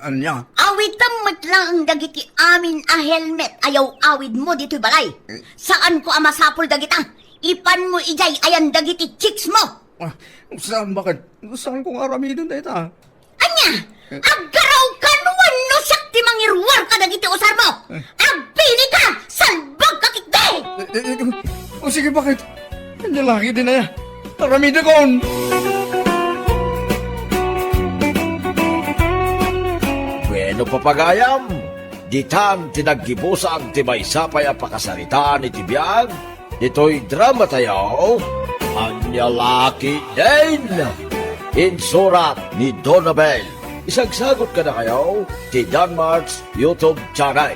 Ania? Awitem met laeng dagiti amin a helmet a yaw-awidmo ditoy balay. Eh? Saanko a masapul dagita. Ipanmo idiay ayan dagiti chicksmo. Ah, saan, bakit? Saanko nga aramiden dayta? Ania? Eh? Aggarawkan wenno siak ti mangiruar kadagiti usarmo? Eh? Agpilika! Salbagka ketdi! Eh, eh, eh, o sige, bakit? Ania la ketdi aya? Aramidekon! Papagayam, ditan ti naggibusan ti maysa pay a pakasaritaan iti biag ditoy dramatayo, Ania La Ketdin. Insurat ni Donabel. Isagsagot kadakayo ti Danmart's YouTube channel.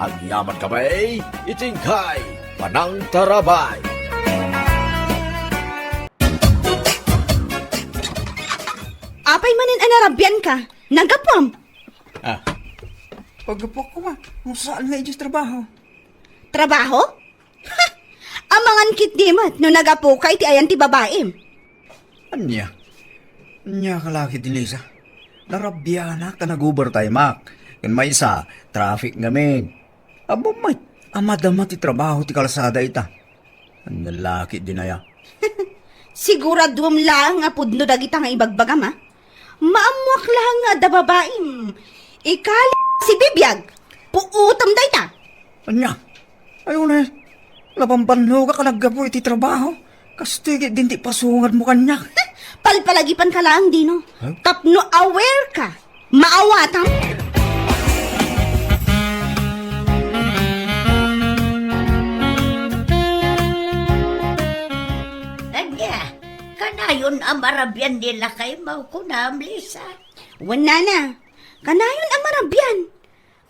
Agyaman kami iti inkay panangtarabay. Apay manen a narabianka? Nagapuam? Ah, paggapuak koma, no saan nga idiay trabaho. Trabaho? Ha! Amangan ketdi met no nagapuka iti ayan ti babaim. Ania? Ania ka la ketdi, Lisa? Narabianak ta nag-overtimeak. Ken maysa, traffic ngamin. Ammom met a madama ti trabaho ti kalsada ita. Ania la ketdin aya? Siguraduem laeng a pudno dagita nga ibagbagam, a? Maammoak laeng nga adda babaim ikali si bibiag. Puutem dayta. Ania? Ay, unay, nabambannogak a naggapu iti trabaho. Kastoy ketdin ti pasungadmo kaniak. Palpalagipanka laeng, Dino. Huh? Tapno aware ka, maawatam. Ania, kanayon a marabian ni lakaymo, kunam, Lisa? Wen, nana, kanayon a marabian.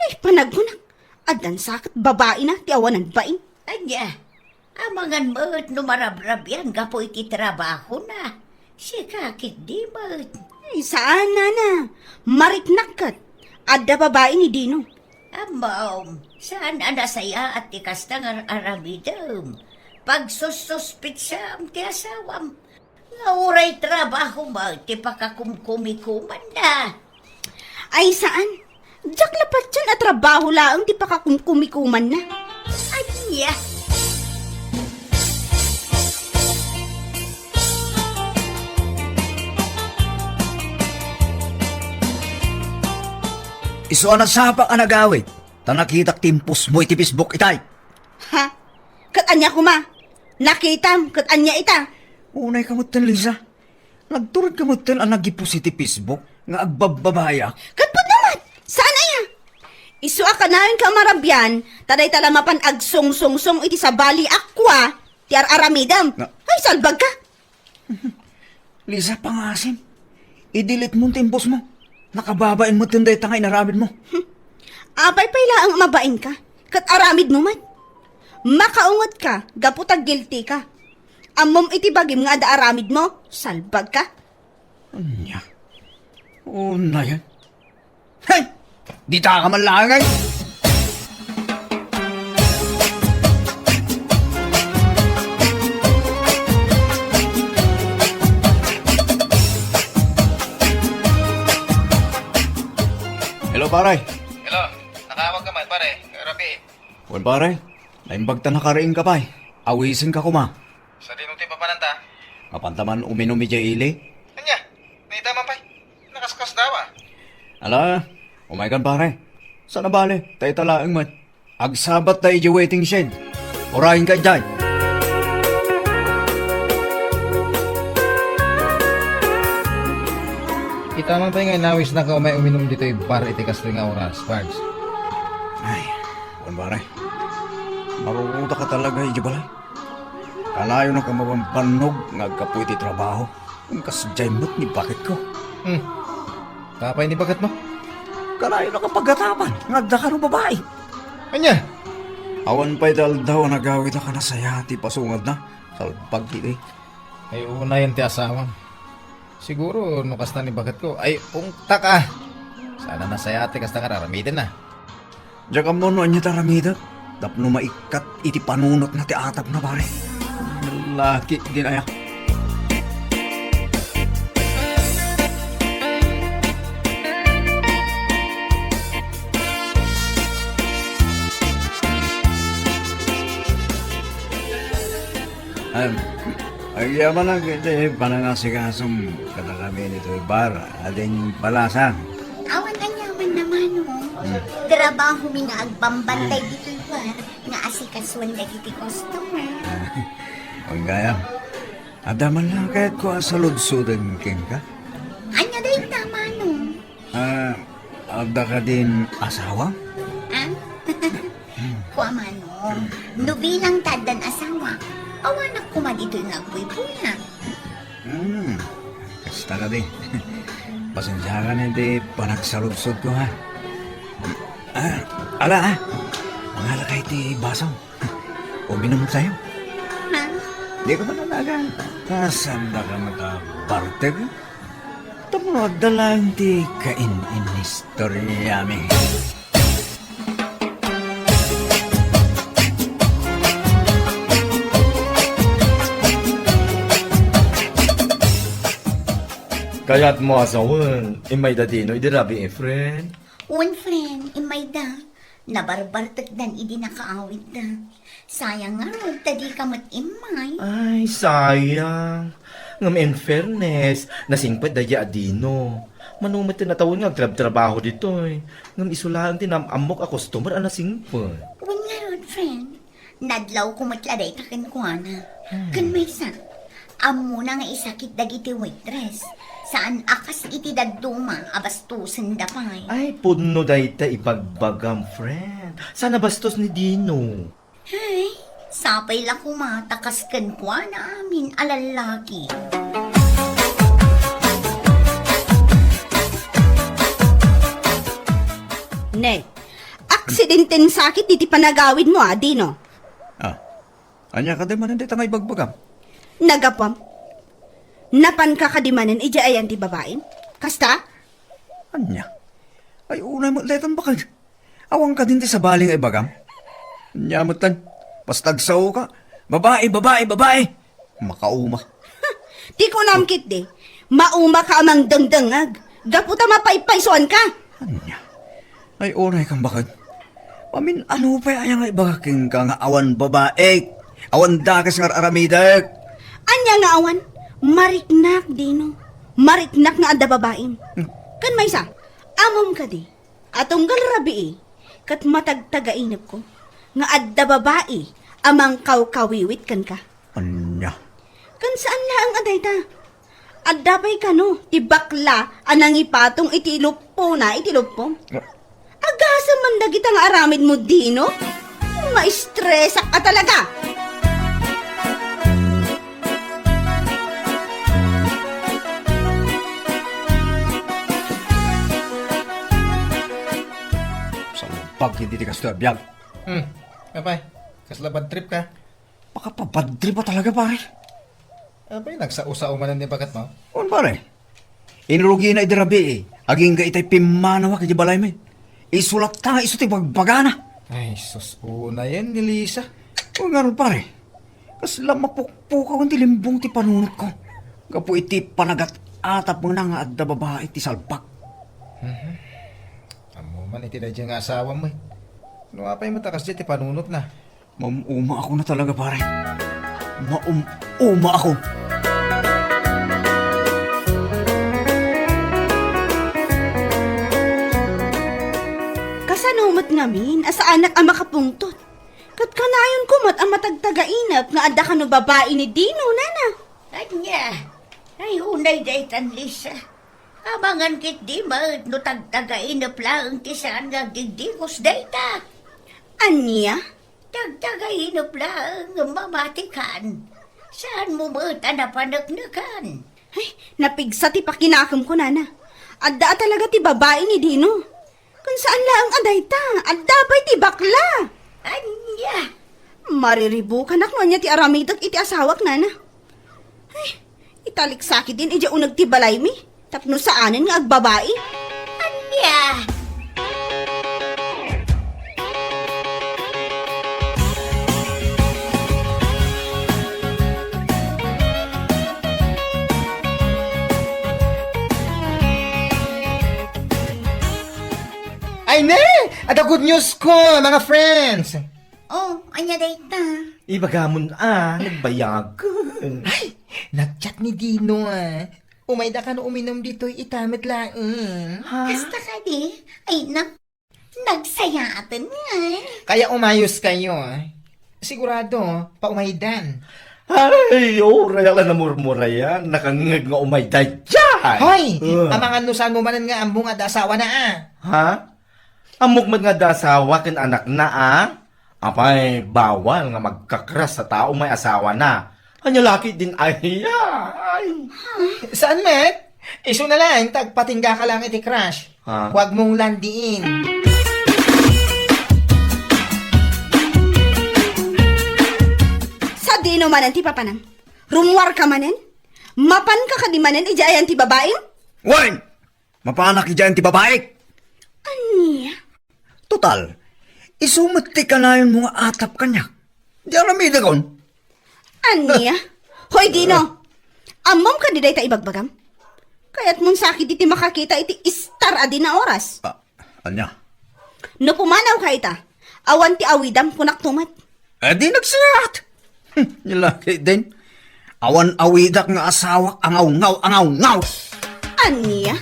Ay, panagkunak, addan sa ket babaina ti awanan bain. Ania, amangan met no marabrabian gapu iti trabahona. Sika ketdi met. Ay, saan, nana. Mariknak ket. Adda babai ni Dino. Ammom, saan a nasayaat ti kasta nga aramidem. Pagsussuspetsam ti asawam. Nga uray trabaho met ti pakakumkumikumanna. Ay, saan. Diak la patien a trabaho laeng ti pakakumkumikumanna. Ania? Isu a nasapak a nagawid, ta nakitak ti impostmo iti Facebook itay. Ha? Ket ania koma? Nakitam, ket ania ita? Unay ka metten, Lisa. Nagtured ka metten a nagipos iti Facebook nga agbabbabayak. Ket pudno met! Saan aya? Isu a kanayon ka marabian, ta dayta la mapan agsungsungsong iti sabali a kua ti ar-aramidem. Nga- Ay, salbag ka! Lisa, pangasim. I-delete mo ti impostmo. Nakababain metten dayta nga inaramidmo. Hmm. Apay pay laeng a mabain ka, ket aramidmo met. Makaunget ka gapu ta guilty ka. Ammom iti bagim nga adda aramidmo, salbag ka. Ania? Unayen? Hay! Dita ka man laeng, ay! Hello, pare. Hello. Nakaawag ka man, pare. Rapi. Wen, pare. Naimbag ta nakariing ka pay. Awisen ka koma. Sadino ti papananta? Mapanta man uminum idiay ili? Ania? Naita man pay? Nakaskas dawa. Ala, umay kan, pare. Saan a bale, ta ita laeng met. Agsabat ta idiay waiting shed. Urayen ka idiay. Ita man pay nga inawisnaka umay uminum ditoy bar iti kastoy nga oras, Pards. Ay, wen, pare. Maruruta ka talaga idiay balay. Kanayon a kamabambannog nga aggapu iti trabaho. Kasdiay met ni baketko. Hmm. Apay ni baketmo? Kanayon a kapagatapan nga adda kano babai. Ania? Awan pay ti aldaw a nagawid a kanasayaat ti pasungadna. Salbag iti. Ay, unayen ti asawam. Siguro, no kasta ni baketko, ay, ungtak a. Saan a nasayaat ti kasta nga ar-aramiden na. Diak ammo no ania ti aramidek tapno maikkat iti panunotna ti atapna, pare. Laki din aya. Em, agyamanak iti panangasikasom kadakami ditoy bar, Ading Balasan. Awan aniaman, Manong. Hmm. Trabahomi nga agbambantay ditoy bar nga asikasuen dagiti customer. Wen gayam, adda man la kayatko a saludsoden kenka? Ania dayta, Manong? Ah, Adda kadin asawa? Ah? Kuamano, no bilang ta addan asawa, awanak koma ditoy nga agpuypuya. Hmm, kasta kadi. Pasensiakan iti panagsaludsodko, ha? Ah, ala, ha? Mangalakay ti baso. Uminum tayo. Ha? Di ka mananagan. Saan da ka makabarteg? Tapno adda laeng ti kain-inistoriami. Kayatmo a sawen, immay da Dino idi rabii, friend? Wen, friend, immay da. Nabarbartekdan idi nakaawitda. Sayang ngarud ta dika met immay. Ay, sayang. Ngem in fairness, nasingpet daydiay a Dino. Mano met ti natawen nga agtrabtrabaho ditoy. Ngem isu laeng ti naam-ammok a customer a nasingpet. Wen ngarud, friend. Nadlawko met la dayta kenkuana. Hmm. Ken maysa, ammona nga isakit dagiti waitress. Saan a kas iti dadduma a bastosenda pay. Ay, pudno dayta ibagbagam, friend. Saan a bastos ni Dino? Ay, sapay la koma ta kas kenkuana amin a lallaki. Ne, aksidenten sakit diti panagawidmo, a, Dino? Ah, ania kadi manen dayta nga ibagbagam? Nagapuam. Napanka kadi manen idiay ayan ti babaim? Kasta? Ania? Ay, unay met daytan baket. Awan kadin ti sabali nga ibagam? Ania metten? Basta agsaoka, "Babai, babai, babai!" Makauma. Ti kunam ketdi, maumaka a mangdengdengngeg, gapu ta mapaypaysuanka. Ania? Ay, unay kan baket. Mamin-ano pay aya nga ibaga kenka nga awan babai, awan dakes nga ar-aramidek? Ania nga awan? Mariknak, Dino. Mariknak nga adda babaim. Hmm. Ken maysa, ammom kadi a tunggal rabii ket matagtagainepko nga adda babai a mangkawkawiwit kenka. Ania? Ken saan laeng a dayta. Adda pay kano ti bakla a nangipatong iti luppona iti luppom. Ah. Agasem man dagita nga aramidmo, Dino? Maistresak a talaga! Salbag iti kastoy a biag. Hmm. Apay, kasla bad trip ka? Makapabadtrip a talaga, pare. Apay, nagsao-sao manen ni baketmo? On, pare. Inrugina idi rabii, agingga itay pimmanawak iti balaymi. Isu latta nga isu ti bagbagana. Ay, sus, unayen ni Lisa. O ngarud, pare, kasla mapukpukaw ti limbong ti panunotko. Gapu iti panagat-atapna nga adda babai ti salbag. Mhm. Ammo man iti daydiay nga asawam, eh. No apay met a kasdiay ti panunotna? Maum-uma ako na talaga, pare. Maum-uma ako. Kasano met ngamin a saanak a makapungtot? Ket kanayon ko met a matagtagainep nga adda kano babai ni Dino, nana. Ania? Ay, unay daytan, Lisa. Amangan ketdi met no tagtagainep laeng ti saan nga agdigdigos dayta. Ania? Tagtagainep laeng ngem mamatikan. Saanmo met a napaneknekan. Ay, napigsa ti pakinakemko, nana. Adda a talaga ti babai ni Dino. Ken saan laeng a dayta, adda pay ti bakla. Ania? Mariribukanak no ania ti aramidek iti asawak, nana. Ay, italiksakiden idiay uneg ti balaymi tapno saanen nga agbabai. Ania? Ay, ne! Adda good news ko, mga friends! Oh, ania dayta? Ibagamon a, nagbayagen. Ay, nag-chat ni Dino, ah. Umayda kano uminum ditoy ita met laeng. Ha? Kasta kadi? Ay, na, nagsayaaten nga, eh. Kaya umayos kayo, ah. Sigurado, paumaydan. Ay, uray a la namurmurayan, nakangngeg nga umayda. Ay. Hoy! Ah. Amangan no saan mo manen nga ammo nga adda asawana, a? Ha? Ammok met nga adda asawa ken anakna, a? Apay, bawal nga magka-crush a tao may asawana. Ania la ketdin aya, ay. Saan met? Isu na laeng ta agpatingga ka lang iti crush. Ha? Huwag mong landiin. Sadino manen ti papanam? Rummuar ka manen? Mapan ka kadi manen idiay ayan ti babaem? Wen! Mapanak idiay ayan ti babaek! Ania? Total, isu met ti kanayonmo nga atap kaniak. Di aramidekon. Ania? Hoy, Dino! Ammom kadi dayta ibagbagam? Kayatmon sakit iti makakita iti star a di naoras. Ah, ania? No pumanaw ka ita, awan ti awidam, kunak to met. Eh, di nagsiat! Hmm, nia la ketdin. Awan awidak nga asawak a ngawngaw, a ngawngaw! Ania?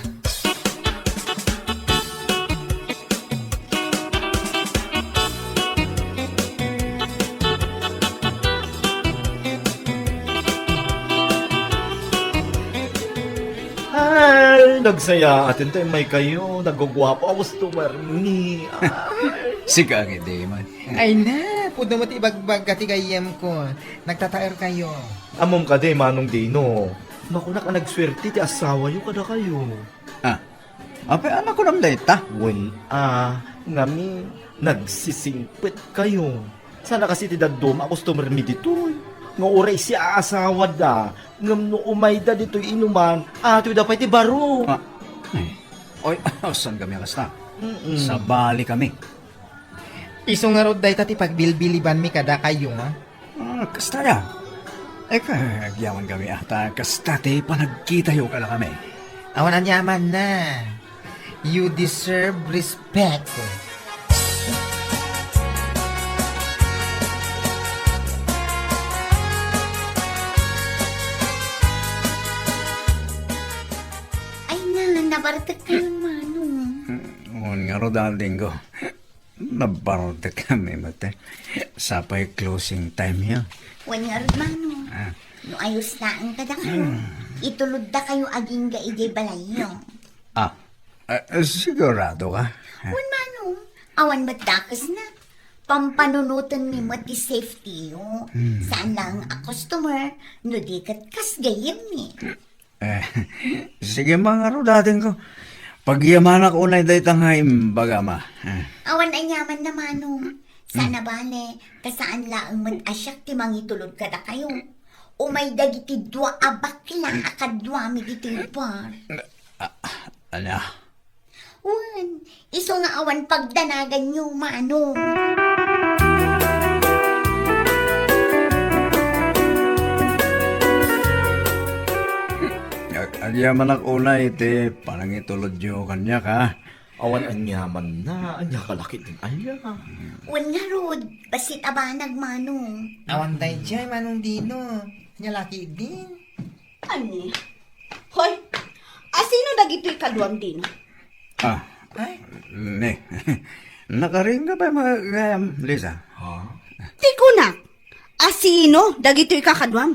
Ay, nagsayaaten ta immay kayo. Nagguguapo a customer mi. Ay. Sika, Ridi, man. Ay na, pudno met ibagbagga ti gayyemko. Nagtataer kayo. Ammom kadi, Manong Dino. Makunak a nagsuerte ti asawayo kadakayo. Ah, apay, a, nakunam dayta? Wen, a, ngamin, nagsisingpet kayo. Sana kasi ti dadduma a customer mi ditoy. Nga uray siya aasawada, ngem no umayda ditoy inuman, atoyda pay ti baro. Ah, eh. Oy, saan kami a kasta? Mm-mm. Sabali kami. Isu ngarud dayta ti pagbilbilibanmi kadakayo, a? Ah, kasta ya. Eh, ka-, agyaman kami ata, kasta ti panagkitayo kadakami. Awan aniamanna. You deserve respect. Ay na, nabartek kayo, Manong. Mm, ngarud, adingko. Nabartek kami met. Sapay closing time ya. Wen ngarud, Manong. Ah. No ayos laeng kadakayo, itulodda kayo agingga idiay balayyo. Ah, eh, sigurado ka? Wen, Manong. Awan met dakesna. Pampanunotenmi met ti safety yo. Hmm. Saan laeng a customer, no di ket kas gayyemmi. Eh, sige, mangarud, adingko. Pagyamanak unay dayta nga imbagam, a. Eh. Awan aniamanna, Manong. Sana bale, ta saan laeng met a siak ti mangitulod kadakayo. Umay dagiti dua a bakla a kaduami ditoy bar. Ah, ala. Wen, isu nga awan pagdanaganyo, Manong. Ag-, agyamanak unay iti panangitulodyo kaniak, a. Awan aniamanna, ania ka la ketdin aya? Wen ngarud, bassit a banag, Manong. Awan daydiay, Manong Dino. Ania la ketdin? Ani? Hoy, asino dagitoy kaduam, Dino? Ah, ay, ne. Nakaringga pay gayam, Lisa? Ha? Ti kunak, asino dagitoy kakaduam?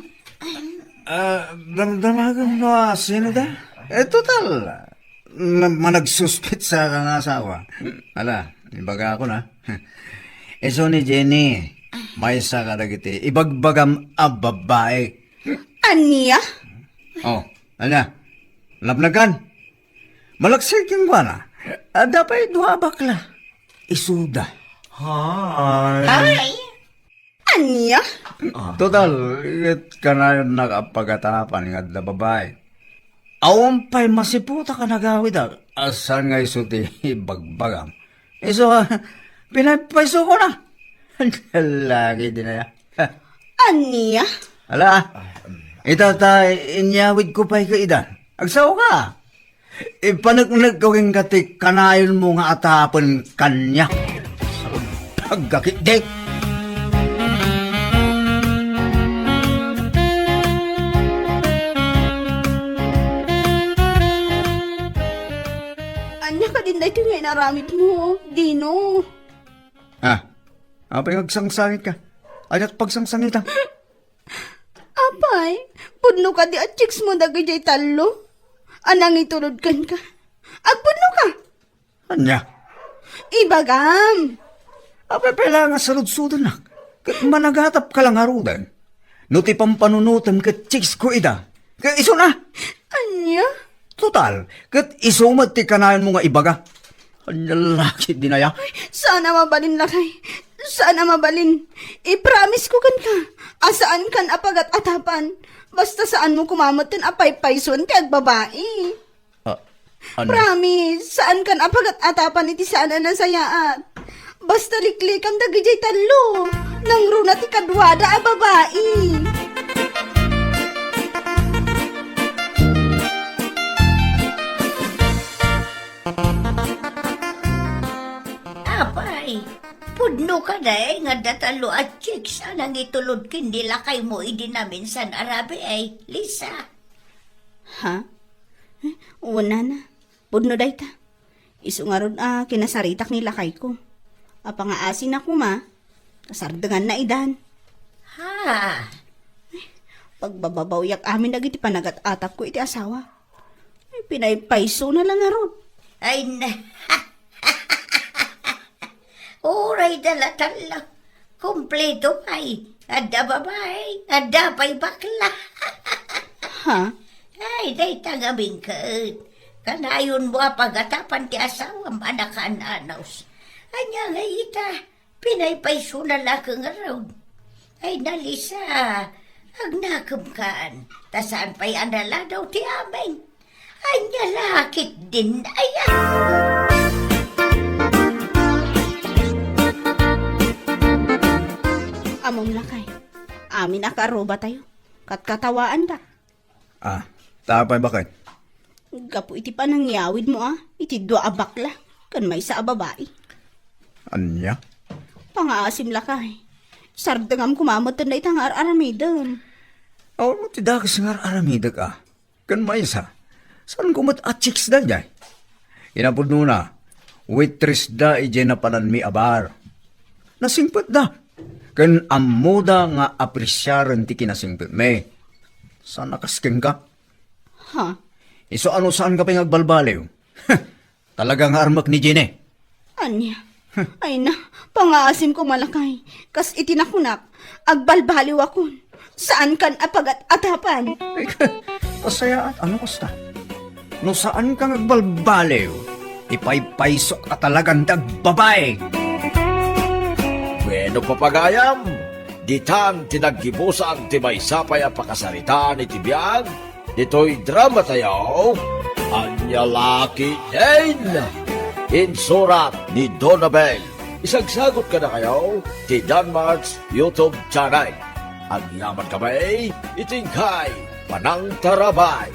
Ah, damdamagam no asino da? Eh, total, na-, managsuspetsa ka nga asawa. Ala, ibaga ko na. Isu ni Jenny, maysa kadagiti ibagbagam a babae. Ania? Oh, ala, lapnagan. Malaksid kenkuana. Adda pay dua a bakla. Isuda. Hi. Hi. Ania? Ah. Total, ket kanayon nakapagatapan nga adda babae. Awan pay masiputak a nagawidak. Asan nga isu ti ibagbagam? Isu, ah, pinapaiso ko na. Lagi din aya. Ania? Ala, ita ta inyawid ko pay ka idan. Agsaw ka. Ipaneknek ko kenka ti kanayonmo nga atapen kaniak. Pagkakitdik. Ania kadin daytoy nga inaramidmo, Dino? Ah, apay nga agsangsangitka? Ania ti pagsangsangitam? Apay, pudno kadi a chicks mo dagidiay tallo? a nangitulod kenka. Agpudno ka. Ania? Ibagam. Apay pay la nga sarudsudennak? Ket managatapka la ngaruden. No ti pampanunotem ket chicks ko ida, ket isuna. Ania? Total, ket isu met ti kanayon mo nga ibaga. Ania la ket dinaya? Saan a mabalin, lakay. Saan a mabalin. Ipromise ko kenka a saankan a pagat-atapan. Basta saan mo koma metten a paypayson ti agbabai. Ah, ano? Promise, saankan a pagat-atapan iti saan a nasayaat. Basta liklikam dagidiay tallo. Nangruna ti kaduada a babai. Apay, pudno ka, day, nga adda tallo a chicks a nangitulod ken ni lakaymo idi naminsan a rabii, Lisa? Ha? Eh, wen, nana. Pudno dayta. Isu ngarud a kinasaritak ni lakayko. Apay nga asin a koma, kasardenganna idan. Ha? Pagbababawiak amin dagiti panagat-atapko iti asawa. Ay, pinaypaysona la ngarud. Ay, na. Uray da la tallo. Kompleto pay. Adda babai, adda pay bakla. Ha? Ay, dayta ngamin ket. Kanayonmo a pagatapan ti asawam a nakaan-anos. Ania nga ita, pinaypaysona la ket ngarud. Ay, na, Lisa, agnakemkan, ta saan pay a naladaw ti amin. Ania la ketdin aya? Ammom, lakay, amin a kaarrubatayo, katkatawaandak. Ah, ta apay baket? Gapu iti panangyawidmo a iti dua a bakla ken maysa a babai. Ania? Pangaasim, lakay. Sardengam koma metten dayta nga ar-aramidem. Awan met ti dakes nga ar-aramidek a. Ken maysa, saanko met a chicks daydiay. Kinapudnona, waitress da idiay napananmi a bar. Nasingpetda. Ken ammoda nga apresiaren ti kinasingpetmi. Saan a kas kenka? Ha? Isu a no saanka pay nga agbalbaliw. Talaga nga armek ni Jenny. Ania? Ay na, pangaasim koma, lakay. Kas iti nakunak, agbalbaliwakon. Saankan a pagat-atapan. Ay, pasayaat, ano kasta? No saanka nga agbalbaliw, ipaypaysok a talagan ti agbabai. Bueno, papagayam, ditan ti naggibusan ti maysa pay a pakasaritaan iti biag ditoy dramatayo, Ania la ketdin? Insurat ni Donabel. Isagsagut kadakayo ti Danmart's YouTube channel. Agyaman kami iti inkay panangtarabay.